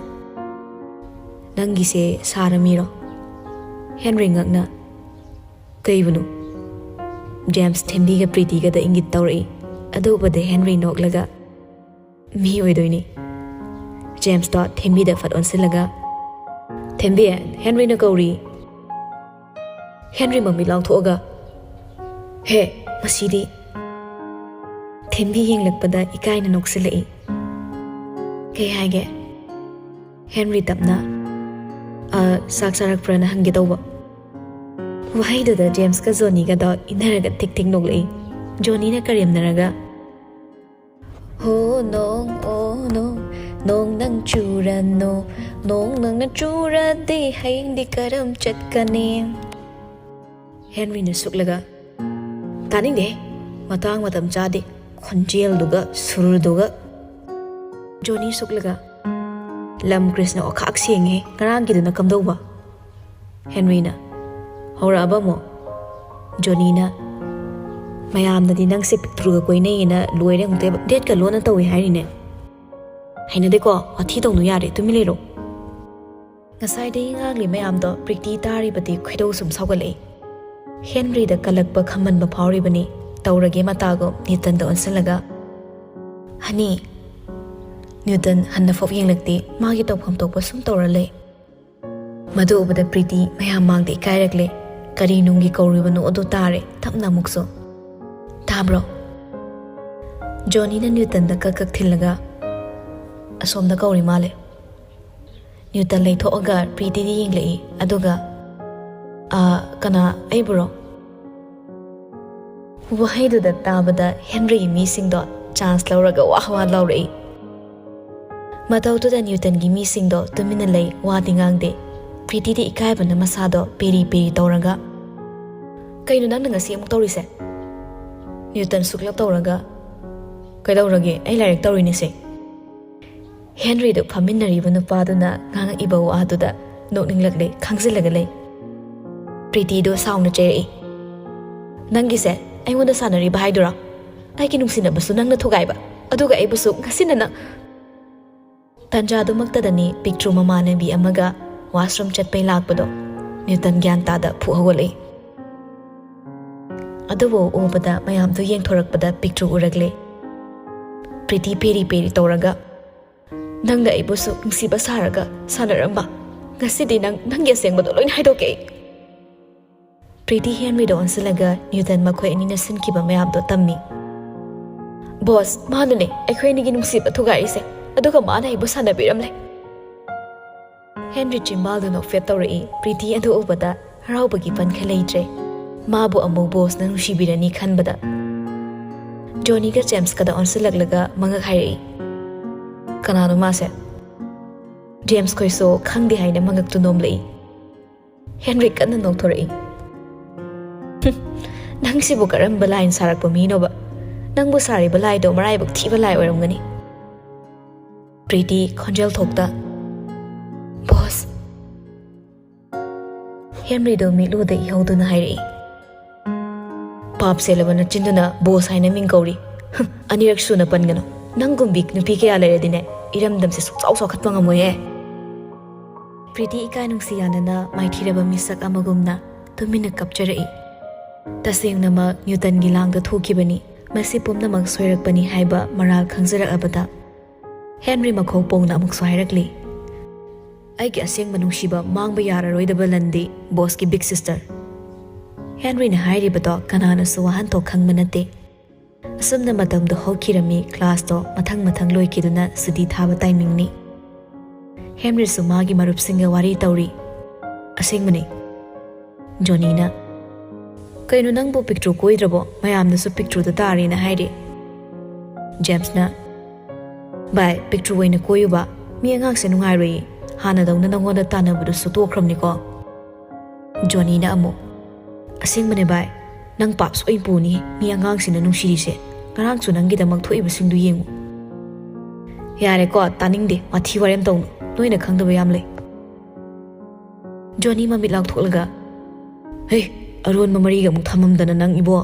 "ꯅꯪꯒꯤꯁꯦ ꯁꯥꯔ ꯃꯤꯔꯣ?" ꯍꯦꯟꯔꯤ ꯉꯛꯅ, "ꯀꯩꯕꯨꯅꯣ?" ꯖꯦꯝꯁ ꯊꯦꯝꯕꯤꯒ ꯄ꯭ꯔꯤꯇꯤꯒꯗ ꯏꯪꯒꯤꯠ ꯇꯧꯔꯛꯏ꯫ ꯑꯗꯨ ꯎꯕꯗ ꯍꯦꯟꯔꯤ ꯅꯣꯛꯂꯒ, "ꯃꯤ ꯑꯣꯏꯗꯣꯏꯅꯤ꯫" ꯖꯦꯝꯁꯇꯣ ꯊꯦꯝꯕꯤꯗ ꯐꯠ ꯑꯣꯟꯁꯤꯜꯂꯒ, "ꯊꯦꯝꯕꯤ, ꯍꯦꯟꯔꯤꯅ ꯀꯧꯔꯤ꯫" ꯍꯦꯟꯔꯤ ꯃꯃꯤꯠ ꯂꯥꯎꯊꯣꯛꯑꯒ, "ꯍꯦ, ꯃꯁꯤꯗꯤ!" ꯊꯦꯝꯕꯤ ꯌꯦꯡꯂꯛꯄꯗ ꯏꯀꯥꯏꯅ ꯅꯣꯛꯁꯤꯜꯂꯛꯏ꯫ "ꯀꯩ ꯍꯥꯏꯒꯦ?" ꯍꯦꯟꯔꯤ ꯇꯞꯅ, "ꯑ, ꯆꯥꯛ ꯆꯥꯔꯛꯄ꯭ꯔꯅ ꯍꯪꯒꯦ ꯇꯧꯕ꯫" ꯋꯥꯍꯩꯗꯨꯗ ꯖꯦꯝꯁꯀ ꯖꯣꯅꯤꯒꯗꯣ ꯏꯟꯅꯔꯒ ꯊꯤꯛ ꯊꯤꯛ ꯅꯣꯛꯂꯛꯏ꯫ ꯖꯣꯅꯤꯅ ꯀꯔꯦꯝꯅꯔꯒ, "ꯍꯣ ꯅꯣꯡ, ꯑꯣ ꯅꯣꯡ, ꯅꯣꯡ ꯅꯪ ꯆꯨꯔꯅꯣ, ꯅꯣꯡ ꯅꯪꯅ ꯆꯨꯔꯗꯤ ꯍꯌꯦꯡꯗꯤ ꯀꯔꯝ ꯆꯠꯀꯅꯤ?" ꯍꯦꯟꯔꯤꯅ ꯁꯨꯛꯂꯒ, "ꯇꯥꯅꯤꯡꯗꯦ, ꯃꯇꯥꯡ ꯃꯇꯝ ꯆꯥꯗꯦ, ꯈꯣꯟꯖꯦꯜꯗꯨꯒ ꯁꯨꯔꯗꯨꯒ꯫" ꯖꯣꯅꯤ ꯁꯨꯛꯂꯒ, "ꯂꯝ ꯀ꯭ꯔꯤꯁꯅ ꯑꯣꯈꯥꯛ ꯁꯦꯡꯉꯦ, ꯉꯔꯥꯡꯒꯤꯗꯨꯅ ꯀꯝꯗꯧꯕ?" ꯍꯦꯟꯔꯤꯅ, "ꯍꯧꯔꯛꯑꯕ ꯑꯃꯨꯛ?" ꯖꯣꯅꯤꯅ, "ꯃꯌꯥꯝꯅꯗꯤ ꯅꯪꯁꯦ ꯄꯤꯛꯇ꯭ꯔꯨꯒ ꯀꯣꯏꯅꯩꯌꯦꯅ ꯂꯣꯏꯔꯦ ꯑꯃꯨꯛꯇꯣꯏꯕ, ꯗꯦꯠꯀ ꯂꯣꯟꯅ ꯇꯧꯏ ꯍꯥꯏꯔꯤꯅꯦ꯫ ꯍꯩꯅꯗꯦꯀꯣ, ꯋꯥꯊꯤ ꯇꯧꯅꯨ ꯌꯥꯔꯦ, ꯇꯨꯃꯤꯟ ꯂꯩꯔꯣ꯫" ꯉꯁꯥꯏꯗꯒꯤ ꯉꯥꯡꯂꯤ ꯃꯌꯥꯝꯗꯣ ꯄ꯭ꯔꯤꯇꯤ ꯇꯥꯔꯤꯕꯗꯤ ꯈꯣꯏꯗꯧ ꯁꯨꯝ ꯁꯥꯎꯒꯠꯂꯛꯏ꯫ ꯍꯦꯟꯔꯤꯗ ꯀꯜꯂꯛꯄ ꯈꯝꯃꯟꯕ ꯐꯥꯎꯔꯤꯕꯅꯤ꯫ ꯇꯧꯔꯒꯦ ꯃꯇꯥꯒꯨꯝ ꯅ꯭ꯌꯨꯇꯟꯗ ꯑꯣꯟꯁꯤꯜꯂꯒ, "ꯍꯅꯤ!" ꯅ꯭ꯌꯨꯇꯟ ꯍꯟꯅ ꯐꯥꯎ ꯌꯦꯡꯂꯛꯇꯦ, ꯃꯥꯒꯤ ꯇꯧꯐꯝ ꯊꯣꯛꯄ ꯁꯨꯝ ꯇꯧꯔ ꯂꯩ꯫ ꯃꯗꯨ ꯎꯕꯗ ꯄ꯭ꯔꯤꯇꯤ ꯃꯌꯥꯝ ꯃꯥꯡꯗ ꯏꯀꯥꯏꯔꯛꯂꯦ꯫ ꯀꯔꯤ ꯅꯨꯡꯒꯤ ꯀꯧꯔꯤꯕꯅꯣ ꯑꯗꯨ ꯇꯥꯔꯦ꯫ ꯇꯞꯅ ꯑꯃꯨꯛꯁꯨ, "ꯇꯥꯕ꯭ꯔꯣ?" ꯖꯣꯅꯤꯅ ꯅ꯭ꯌꯨꯇꯟꯗ ꯀꯛ ꯀꯛ ꯊꯤꯜꯂꯒ, "ꯑꯁꯣꯝꯗ ꯀꯧꯔꯤ ꯃꯥꯜꯂꯦ꯫" ꯅ꯭ꯌꯨꯇꯟ ꯂꯩꯊꯣꯛꯑꯒ ꯄ꯭ꯔꯤꯇꯤꯗ ꯌꯦꯡꯂꯛꯏ꯫ ꯑꯗꯨꯒ, "ꯑꯥ, ꯀꯅꯥ, ꯑꯩꯕꯨꯔꯣ?" ꯋꯥꯍꯩꯗꯨꯗ ꯇꯥꯕꯗ ꯍꯦꯟꯔꯤꯒꯤ ꯃꯤꯁꯤꯡꯗꯣ ꯆꯥꯟꯁ ꯂꯧꯔꯒ ꯋꯥ ꯋꯥ ꯂꯥꯎꯔꯛꯏ꯫ ꯃꯇꯧꯗꯨꯗ ꯅ꯭ꯌꯨꯇꯟꯒꯤ ꯃꯤꯁꯤꯡꯗꯣ ꯇꯨꯃꯤꯟꯅ ꯂꯩ, ꯋꯥꯗꯤ ꯉꯥꯡꯗꯦ꯫ ꯄ꯭ꯔꯤꯇꯤꯗꯤ ꯏꯀꯥꯏꯕꯅ ꯃꯁꯥꯗꯣ ꯄꯦꯔꯤ ꯄꯦꯔꯤ ꯇꯧꯔꯒ, "ꯀꯩꯅꯣ ꯅꯪꯅ ꯉꯁꯤ ꯑꯃꯨꯛ ꯇꯧꯔꯤꯁꯦ?" ꯅ꯭ꯌꯨꯇꯟ ꯁꯨꯛꯂꯞ ꯇꯧꯔꯒ, "ꯀꯩꯗꯧꯔꯒꯦ? ꯑꯩ ꯂꯥꯏꯔꯤꯛ ꯇꯧꯔꯤꯅꯤꯁꯦ꯫" ꯍꯦꯟꯔꯤꯗꯨ ꯐꯝꯃꯤꯟꯅꯔꯤꯕ ꯅꯨꯄꯥꯗꯨꯅ ꯉꯥꯡꯉꯛꯏꯕ ꯋꯥꯗꯨꯗ ꯅꯣꯛꯅꯤꯡꯂꯛꯂꯦ, ꯈꯪꯖꯤꯜꯂꯒ ꯂꯩ꯫ ꯄ꯭ꯔꯤꯇꯤꯗꯨ ꯁꯥꯎꯅ ꯆꯩꯔꯛꯏ꯫ "ꯅꯪꯒꯤꯁꯦ ꯑꯩꯉꯣꯟꯗ ꯁꯥꯟꯅꯔꯤꯕ ꯍꯥꯏꯗꯨꯔꯣ? ꯑꯩꯒꯤ ꯅꯨꯡꯁꯤꯅꯕꯁꯨ ꯅꯪꯅ ꯊꯨꯒꯥꯏꯕ, ꯑꯗꯨꯒ ꯑꯩꯕꯨꯁꯨ ꯉꯁꯤꯅ ꯅꯪ..." ꯇꯟꯖꯥꯗꯨꯃꯛꯇꯗꯅꯤ ꯄꯤꯛꯇ꯭ꯔꯨ ꯃꯃꯥꯟꯅꯕꯤ ꯑꯃꯒ ꯋꯥꯁꯔꯨꯝ ꯆꯠꯄꯩ ꯂꯥꯛꯄꯗꯣ꯫ ꯅ꯭ꯌꯨꯇꯟ ꯒ꯭ꯌꯥꯟ ꯇꯥꯗ ꯐꯨꯛ ꯍꯧꯒꯠꯂꯛꯏ꯫ ꯑꯗꯨꯕꯨ ꯎꯕꯗ ꯃꯌꯥꯝꯗꯨ ꯌꯦꯡꯊꯣꯔꯛꯄꯗ ꯄꯤꯛꯇ꯭ꯔꯨ ꯎꯔꯛꯂꯦ꯫ ꯄ꯭ꯔꯤꯇꯤ ꯄꯦꯔꯤ ꯄꯦꯔꯤ ꯇꯧꯔꯒ, "ꯅꯪꯅ ꯑꯩꯕꯨꯁꯨ ꯅꯨꯡꯁꯤꯕ ꯁꯥꯔꯒ ꯁꯥꯟꯅꯔꯝꯕ, ꯉꯁꯤꯗꯤ ꯅꯪ ꯅꯪꯒꯤ ꯑꯁꯦꯡꯕꯗꯣ ꯂꯣꯏꯅ ꯍꯥꯏꯗꯣꯛꯀꯦ ꯑꯩ꯫" ꯄ꯭ꯔꯤꯇꯤ ꯍꯦꯟꯔꯤꯗ ꯑꯣꯟꯁꯤꯜꯂꯒ ꯅ꯭ꯌꯨꯇꯟ ꯃꯈꯣꯏ ꯑꯅꯤꯅ ꯁꯤꯟꯈꯤꯕ ꯃꯌꯥꯝꯗꯣ ꯇꯝꯃꯤ꯫ "ꯕꯣꯁ, ꯃꯥꯅꯅꯦ ꯑꯩꯈꯣꯏ ꯑꯅꯤꯒꯤ ꯅꯨꯡꯁꯤꯕ ꯊꯨꯒꯥꯏꯔꯤꯁꯦ, ꯑꯗꯨꯒ ꯃꯥꯅ ꯑꯩꯕꯨ ꯁꯥꯟꯅꯕꯤꯔꯝꯂꯦ꯫" ꯍꯦꯟꯔꯤ ꯆꯤꯝꯕꯥꯜꯗꯨ ꯅꯣꯛꯐꯦꯠ ꯇꯧꯔꯛꯏ꯫ ꯄ꯭ꯔꯤꯇꯤ ꯑꯗꯨ ꯎꯕꯗ ꯍꯔꯥꯎꯕꯒꯤ ꯄꯟꯈ ꯂꯩꯇ꯭ꯔꯦ꯫ ꯃꯥꯕꯨ ꯑꯃꯨꯛ ꯕꯣꯁꯅ ꯅꯨꯡꯁꯤꯕꯤꯔꯅꯤ ꯈꯟꯕꯗ꯫ ꯖꯣꯅꯤꯒ ꯖꯦꯝꯁꯀꯗ ꯑꯣꯟꯁꯤꯜꯂꯛꯂꯒ ꯃꯉꯛ ꯍꯥꯏꯔꯛꯏ꯫ "ꯀꯅꯥꯅꯣ ꯃꯥꯁꯦ?" ꯖꯦꯝꯁ ꯈꯣꯏꯁꯨ ꯈꯪꯗꯦ ꯍꯥꯏꯅ ꯃꯉꯛꯇꯨ ꯅꯣꯝꯂꯛꯏ꯫ ꯍꯦꯟꯔꯤ ꯀꯟꯅ ꯅꯣꯛꯊꯣꯔꯛꯏ꯫ "ꯍꯨꯝ, ꯅꯪꯁꯤꯕꯨ ꯀꯔꯝꯕ ꯂꯥꯏꯅ ꯁꯥꯔꯛꯄ ꯃꯤꯅꯣꯕ? ꯅꯪꯕꯨ ꯁꯥꯔꯤꯕ ꯂꯥꯏꯗꯣ ꯃꯔꯥꯏꯕꯛ ꯊꯤꯕ ꯂꯥꯏ ꯑꯣꯏꯔꯝꯒꯅꯤ꯫" ꯄ꯭ꯔꯤꯇꯤ ꯈꯣꯟꯖꯦꯜ ꯊꯣꯛꯇ, "ꯕꯣꯁ꯫" ꯍꯦꯟꯔꯤꯗꯣ ꯃꯤꯠꯂꯨꯗ ꯏꯍꯧꯗꯨꯅ ꯍꯥꯏꯔꯛꯏ꯫ "ꯄꯥꯞ ꯆꯦꯜꯂꯕ ꯅꯆꯤꯟꯗꯨꯅ ꯕꯣꯁ ꯍꯥꯏꯅ ꯃꯤꯡ ꯀꯧꯔꯤ꯫ ꯍꯨꯝ, ꯑꯅꯤꯔꯛ ꯁꯨꯅ ꯄꯟꯒꯅꯨ꯫ ꯅꯪꯒꯨꯝꯕꯤ ꯅꯨꯄꯤ ꯀꯌꯥ ꯂꯩꯔꯗꯤꯅꯦ, ꯏꯔꯝꯗꯝꯁꯦ ꯁꯨꯛꯆꯥꯎ ꯆꯥꯎꯈꯠꯄ ꯉꯝꯃꯣꯏꯍꯦ꯫" ꯄ꯭ꯔꯤꯇꯤ ꯏꯀꯥꯏ ꯅꯨꯡꯁꯤ ꯌꯥꯅꯅ ꯃꯥꯏꯊꯤꯔꯕ ꯃꯤꯁꯛ ꯑꯃꯒꯨꯝꯅ ꯇꯨꯃꯤꯟꯅ ꯀꯞꯆꯔꯛꯏ꯫ ꯇꯁꯦꯡꯅꯃꯛ ꯅ꯭ꯌꯨꯇꯟꯒꯤ ꯂꯥꯡꯗ ꯊꯣꯛꯈꯤꯕꯅꯤ꯫ ꯃꯁꯤ ꯄꯨꯝꯅꯃꯛ ꯁꯣꯏꯔꯛꯄꯅꯤ ꯍꯥꯏꯕ ꯃꯔꯥꯜ ꯈꯪꯖꯔꯛꯑꯕꯗ ꯍꯦꯟꯔꯤ ꯃꯈꯧ ꯄꯣꯡꯅ ꯑꯃꯨꯛꯁꯨ ꯍꯥꯏꯔꯛꯂꯤ꯫ ꯑꯩꯒꯤ ꯑꯁꯦꯡꯕ ꯅꯨꯡꯁꯤꯕ ꯃꯥꯡꯕ ꯌꯥꯔꯔꯣꯏꯗꯕ ꯂꯟꯗꯤ ꯕꯣꯁꯀꯤ ꯕꯤꯛ ꯁꯤꯁꯇꯔ꯫ ꯍꯦꯟꯔꯤꯅ ꯍꯥꯏꯔꯤꯕꯗꯣ ꯀꯅꯥꯅꯁꯨ ꯋꯥꯍꯟꯊꯣꯛ ꯈꯪꯕ ꯅꯠꯇꯦ꯫ ꯑꯁꯨꯝꯅ ꯃꯇꯝꯗꯣ ꯍꯧꯈꯤꯔꯝꯃꯤ꯫ ꯀ꯭ꯂꯥꯁꯇꯣ ꯃꯊꯪ ꯃꯊꯪ ꯂꯣꯏꯈꯤꯗꯨꯅ ꯁꯨꯇꯤ ꯊꯥꯕ ꯇꯥꯏꯃꯤꯡꯅꯤ꯫ ꯍꯦꯟꯔꯤꯁꯨ ꯃꯥꯒꯤ ꯃꯔꯨꯞꯁꯤꯡꯒ ꯋꯥꯔꯤ ꯇꯧꯔꯤ꯫ "ꯑꯁꯦꯡꯕꯅꯤ," ꯖꯣꯅꯤꯅ꯫ "ꯀꯩꯅꯣ, ꯅꯪꯕꯨ ꯄꯤꯛꯇ꯭ꯔꯨ ꯀꯣꯏꯗ꯭ꯔꯕꯣ? ꯃꯌꯥꯝꯅꯁꯨ ꯄꯤꯛꯇ꯭ꯔꯨꯗ ꯇꯥꯔꯦꯅ ꯍꯥꯏꯔꯤ꯫" ꯖꯦꯝꯁꯅ, "ꯚꯥꯏ, ꯄꯤꯛꯇ꯭ꯔꯨ ꯑꯣꯏꯅ ꯀꯣꯏꯌꯨꯕ꯫ ꯃꯤ ꯑꯉꯥꯡꯁꯦ ꯅꯨꯡꯉꯥꯏꯔꯣꯏꯌꯦ꯫ ꯍꯥꯟꯅꯗꯧꯅ ꯅꯪꯉꯣꯟꯗ ꯇꯥꯟꯅꯕꯗꯨꯁꯨ ꯇꯣꯛꯈ꯭ꯔꯕꯅꯤꯀꯣ꯫" ꯖꯣꯅꯤꯅ ꯑꯃꯨꯛ, "ꯑꯁꯦꯡꯕꯅꯦ ꯚꯥꯏ, ꯅꯪ ꯄꯥꯞ ꯁꯣꯏ ꯄꯨꯅꯤ꯫ ꯃꯤ ꯑꯉꯥꯡꯁꯤꯡꯅ ꯅꯨꯡꯁꯤꯔꯤꯁꯦ꯫ ꯉꯔꯥꯡꯁꯨ ꯅꯪꯒꯤꯗꯃꯛ ꯊꯣꯛꯏꯕꯁꯤꯡꯗꯨ ꯌꯦꯡꯉꯨ꯫" "ꯌꯥꯔꯦꯀꯣ, ꯇꯥꯅꯤꯡꯗꯦ꯫ ꯋꯥꯊꯤ ꯋꯥꯔꯦꯝ ꯇꯧꯅꯨ꯫ ꯅꯣꯏꯅ ꯈꯪꯗꯕ ꯌꯥꯝ ꯂꯩ꯫" ꯖꯣꯅꯤ ꯃꯃꯤꯠ ꯂꯥꯎꯊꯣꯛꯂꯒ, "ꯍꯦ, ꯑꯔꯣꯟꯕ ꯃꯔꯤꯒ ꯑꯃꯨꯛ ꯊꯝꯃꯝꯗꯅ ꯅꯪ ꯏꯕꯣ!"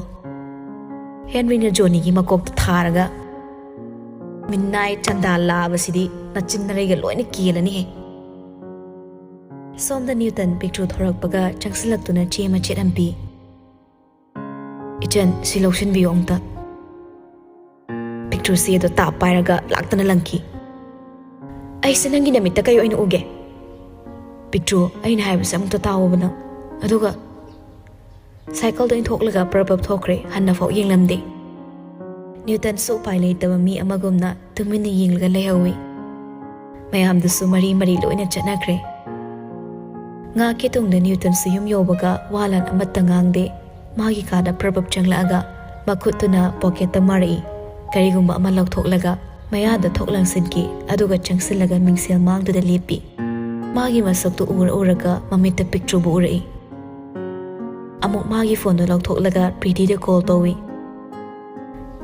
ꯍꯦꯟꯔꯤꯅ ꯖꯣꯅꯤꯒꯤ ꯃꯀꯣꯛꯇ ꯊꯥꯔꯒ, "ꯃꯤꯅꯥꯏ ꯆꯟꯗꯥꯜ ꯂꯥꯛꯑꯕꯁꯤꯗꯤ ꯅꯆꯤꯟ ꯅꯔꯩꯒ ꯂꯣꯏꯅ ꯀꯦꯜꯂꯅꯤꯍꯦ꯫" ꯁꯣꯝꯗ ꯅ꯭ꯌꯨꯇꯟ ꯄꯤꯛꯇ꯭ꯔꯨ ꯊꯣꯔꯛꯄꯒ ꯆꯪꯁꯤꯜꯂꯛꯇꯨꯅ ꯆꯦ ꯃꯆꯦꯠ ꯑꯃ ꯄꯤ꯫ "ꯏꯆꯟ, ꯁꯤ ꯂꯧꯁꯤꯟꯕꯤꯌꯨ ꯑꯃꯨꯛꯇ꯫" ꯄꯤꯛꯇ꯭ꯔꯨ ꯆꯦꯗꯣ ꯇꯥꯞ ꯄꯥꯏꯔꯒ ꯂꯥꯛꯇꯅ ꯂꯪꯈꯤ꯫ "ꯑꯩꯁꯦ ꯅꯪꯒꯤ ꯅꯃꯤꯠꯇ ꯀꯩ ꯑꯣꯏꯅ ꯎꯒꯦ?" "ꯄꯤꯛꯇ꯭ꯔꯨ, ꯑꯩꯅ ꯍꯥꯏꯕꯁꯦ ꯑꯃꯨꯛꯇ ꯇꯥꯎꯑꯣꯕ ꯅꯪ꯫" ꯑꯗꯨꯒ ꯁꯥꯏꯀꯜꯗ ꯏꯟꯊꯣꯛꯂꯒ ꯄ꯭ꯔꯞ ꯄ꯭ꯔꯞ ꯊꯣꯛꯈ꯭ꯔꯦ꯫ ꯍꯟꯅꯐꯥꯎ ꯌꯦꯡꯂꯝꯗꯦ꯫ ꯅ꯭ꯌꯨꯇꯟꯁꯨ ꯎꯄꯥꯏ ꯂꯩꯇꯕ ꯃꯤ ꯑꯃꯒꯨꯝꯅ ꯇꯨꯃꯤꯟꯅ ꯌꯦꯡꯂꯒ ꯂꯩꯍꯧꯏ꯫ ꯃꯌꯥꯝꯗꯨꯁꯨ ꯃꯔꯤ ꯃꯔꯤ ꯂꯣꯏꯅ ꯆꯠꯅꯈ꯭ꯔꯦ꯫ ꯉꯥꯏꯍꯥꯛꯀꯤ ꯇꯨꯡꯗ ꯅ꯭ꯌꯨꯇꯟꯁꯨ ꯌꯨꯝ ꯌꯧꯕꯒ ꯋꯥ ꯂꯥꯟ ꯑꯃꯠꯇ ꯉꯥꯡꯗꯦ꯫ ꯃꯥꯒꯤ ꯀꯥꯗ ꯄ꯭ꯔꯞ ꯄ꯭ꯔꯞ ꯆꯪꯂꯛꯑꯒ ꯃꯈꯨꯠꯇꯨꯅ ꯄꯣꯀꯦꯠꯇ ꯃꯥꯔꯛꯏ꯫ ꯀꯔꯤꯒꯨꯝꯕ ꯑꯃ ꯂꯧꯊꯣꯛꯂꯒ ꯃꯌꯥꯗ ꯊꯣꯛ ꯂꯪꯁꯤꯟꯈꯤ, ꯑꯗꯨꯒ ꯆꯪꯁꯤꯜꯂꯒ ꯃꯤꯡꯁꯦꯜ ꯃꯥꯡꯗꯨꯗ ꯂꯦꯞꯄꯤ꯫ ꯃꯥꯒꯤ ꯃꯁꯛꯇꯨ ꯎꯔ ꯎꯔꯒ ꯃꯃꯤꯠꯇ ꯄꯤꯛꯇ꯭ꯔꯨꯕꯨ ꯎꯔꯛꯏ꯫ ꯑꯃꯨꯛ ꯃꯥꯒꯤ ꯐꯣꯟꯗꯨ ꯂꯧꯊꯣꯛꯂꯒ ꯄ꯭ꯔꯤꯇꯤꯗ ꯀꯣꯜ ꯇꯧꯏ꯫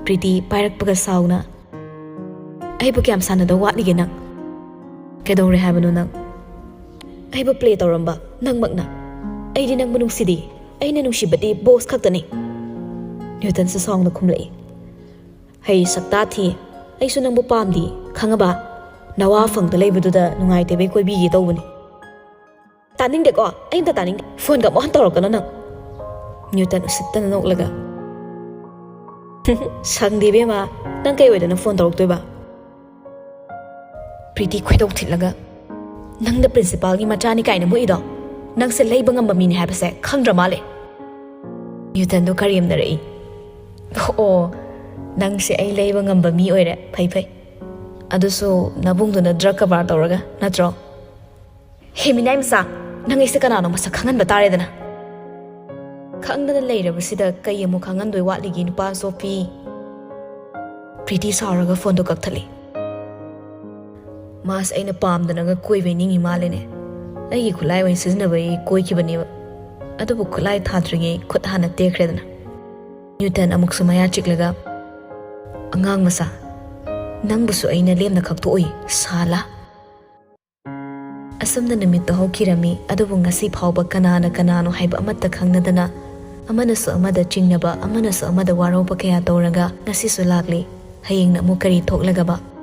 ꯄ꯭ꯔꯤꯇꯤ ꯄꯥꯏꯔꯛꯄꯒ ꯁꯥꯎꯅ, "ꯑꯩꯕꯨ ꯀꯌꯥꯝ ꯁꯥꯟꯅꯗꯧ ꯋꯥꯠꯂꯤꯒꯦ ꯅꯪ? ꯀꯩꯗꯧꯔꯦ ꯍꯥꯏꯕꯅꯣ ꯅꯪ? ꯑꯩꯕꯨ ꯄ꯭ꯂꯦ ꯇꯧꯔꯝꯕ ꯅꯪꯃꯛꯅ꯫ ꯑꯩꯗꯤ ꯅꯪꯕꯨ ꯅꯨꯡꯁꯤꯗꯦ꯫ ꯑꯩꯅ ꯅꯨꯡꯁꯤꯕꯗꯤ ꯕꯣꯁ ꯈꯛꯇꯅꯤ꯫" ꯅ꯭ꯌꯨꯇꯟꯁꯨ ꯁꯥꯎꯅ ꯈꯨꯝꯂꯛꯏ, "ꯍꯩ ꯁꯛꯇꯥ ꯊꯤ, ꯑꯩꯁꯨ ꯅꯪꯕꯨ ꯄꯥꯝꯗꯦ, ꯈꯪꯉꯕ? ꯅꯋꯥ ꯐꯪꯗ ꯂꯩꯕꯗꯨꯗ ꯅꯨꯡꯉꯥꯏꯇꯕꯩ ꯀꯣꯏꯕꯤꯒꯦ ꯇꯧꯕꯅꯤ꯫" "ꯇꯥꯅꯤꯡꯗꯦꯀꯣ, ꯑꯩ ꯑꯝꯇ ꯇꯥꯅꯤꯡꯗꯦ꯫ ꯐꯣꯟꯒ ꯑꯃꯨꯛ ꯍꯟ ꯇꯧꯔꯛꯀꯅꯣ ꯅꯪ꯫" ꯅ꯭ꯌꯨꯇꯟ ꯎꯁꯤꯠꯇꯅ ꯅꯣꯛꯂꯒ, "ꯁꯪꯗꯦ ꯏꯕꯦꯝꯃ, ꯅꯪ ꯀꯩ ꯑꯣꯏꯗꯅ ꯐꯣꯟ ꯇꯧꯔꯛꯇꯣꯏꯕ?" ꯄ꯭ꯔꯤꯇꯤ ꯈꯣꯏꯗꯧ ꯊꯤꯠꯂꯒ, ꯅꯪꯅ ꯄ꯭ꯔꯤꯟꯁꯤꯄꯥꯜꯒꯤ ꯃꯆꯥꯅꯤ ꯀꯥꯏꯅ ꯃꯨꯛꯏꯗꯣ, ꯅꯪꯁꯦ ꯂꯩꯕ ꯉꯝꯕ ꯃꯤꯅꯤ ꯍꯥꯏꯕꯁꯦ ꯈꯪꯗ꯭ꯔ ꯃꯥꯜꯂꯦ꯫ ꯅ꯭ꯌꯨꯇꯟꯗꯣ ꯀꯔꯦꯝꯅꯔꯛꯏ꯫ ꯑꯣ, ꯅꯪꯁꯦ ꯑꯩ ꯂꯩꯕ ꯉꯝꯕ ꯃꯤ ꯑꯣꯏꯔꯦ꯫ ꯐꯩ ꯐꯩ꯫ ꯑꯗꯨꯁꯨ ꯅꯕꯨꯡꯗꯨꯅ ꯗ꯭ꯔꯒ ꯀꯕꯥꯔ ꯇꯧꯔꯒ ꯅꯠꯇ꯭ꯔꯣ? ꯍꯦ ꯃꯤꯅꯥꯏ ꯃꯆꯥ, ꯅꯪ ꯑꯩꯁꯦ ꯀꯅꯥꯅꯣ ꯃꯁꯛ ꯈꯪꯍꯟꯕ ꯇꯥꯔꯦꯗꯅ꯫ ꯈꯪꯗꯅ ꯂꯩꯔꯕꯁꯤꯗ ꯀꯩ ꯑꯃꯨꯛ ꯈꯪꯍꯟꯗꯣꯏ ꯋꯥꯠꯂꯤꯒꯦ, ꯅꯨꯄꯥ ꯆꯣꯞꯄꯤ? ꯄ꯭ꯔꯤꯇꯤ ꯁꯥꯎꯔꯒ ꯐꯣꯟꯗꯣ ꯀꯛꯊꯠꯂꯤ꯫ ꯃꯥꯁꯦ ꯑꯩꯅ ꯄꯥꯝꯗꯅꯒ ꯀꯣꯏꯕꯩ ꯅꯤꯡꯉꯤ ꯃꯥꯜꯂꯦꯅꯦ꯫ ꯑꯩꯒꯤ ꯈꯨꯠꯂꯥꯏ ꯑꯣꯏꯅ ꯁꯤꯖꯤꯟꯅꯕꯩ ꯀꯣꯏꯈꯤꯕꯅꯦꯕ꯫ ꯑꯗꯨꯕꯨ ꯈꯨꯠꯂꯥꯏ ꯊꯥꯗ꯭ꯔꯤꯉꯩ ꯈꯨꯠ ꯍꯥꯟꯅ ꯇꯦꯛꯈ꯭ꯔꯦꯗꯅ꯫ ꯅ꯭ꯌꯨꯇꯟ ꯑꯃꯨꯛꯁꯨ ꯃꯌꯥ ꯆꯤꯛꯂꯒ, "ꯑꯉꯥꯡ ꯃꯆꯥ, ꯅꯪꯕꯨꯁꯨ ꯑꯩꯅ ꯂꯦꯝꯅ ꯈꯛꯇꯣꯛꯑꯣꯏ, ꯁꯥꯂꯥ!" ꯑꯁꯨꯝꯅ ꯅꯨꯃꯤꯠꯇꯣ ꯍꯧꯈꯤꯔꯝꯃꯤ꯫ ꯑꯗꯨꯕꯨ ꯉꯁꯤ ꯐꯥꯎꯕ ꯀꯅꯥꯅ ꯀꯅꯥꯅꯣ ꯍꯥꯏꯕ ꯑꯃꯠꯇ ꯈꯪꯅꯗꯅ, ꯑꯃꯅꯁꯨ ꯑꯃꯗ ꯆꯤꯡꯅꯕ, ꯑꯃꯅꯁꯨ ꯑꯃꯗ ꯋꯥꯔꯧꯕ ꯀꯌꯥ ꯇꯧꯔꯒ ꯉꯁꯤꯁꯨ ꯂꯥꯛꯂꯤ꯫ ꯍꯌꯦꯡꯅ ꯑꯃꯨꯛ ꯀꯔꯤ ꯊꯣꯛꯂꯒꯕ?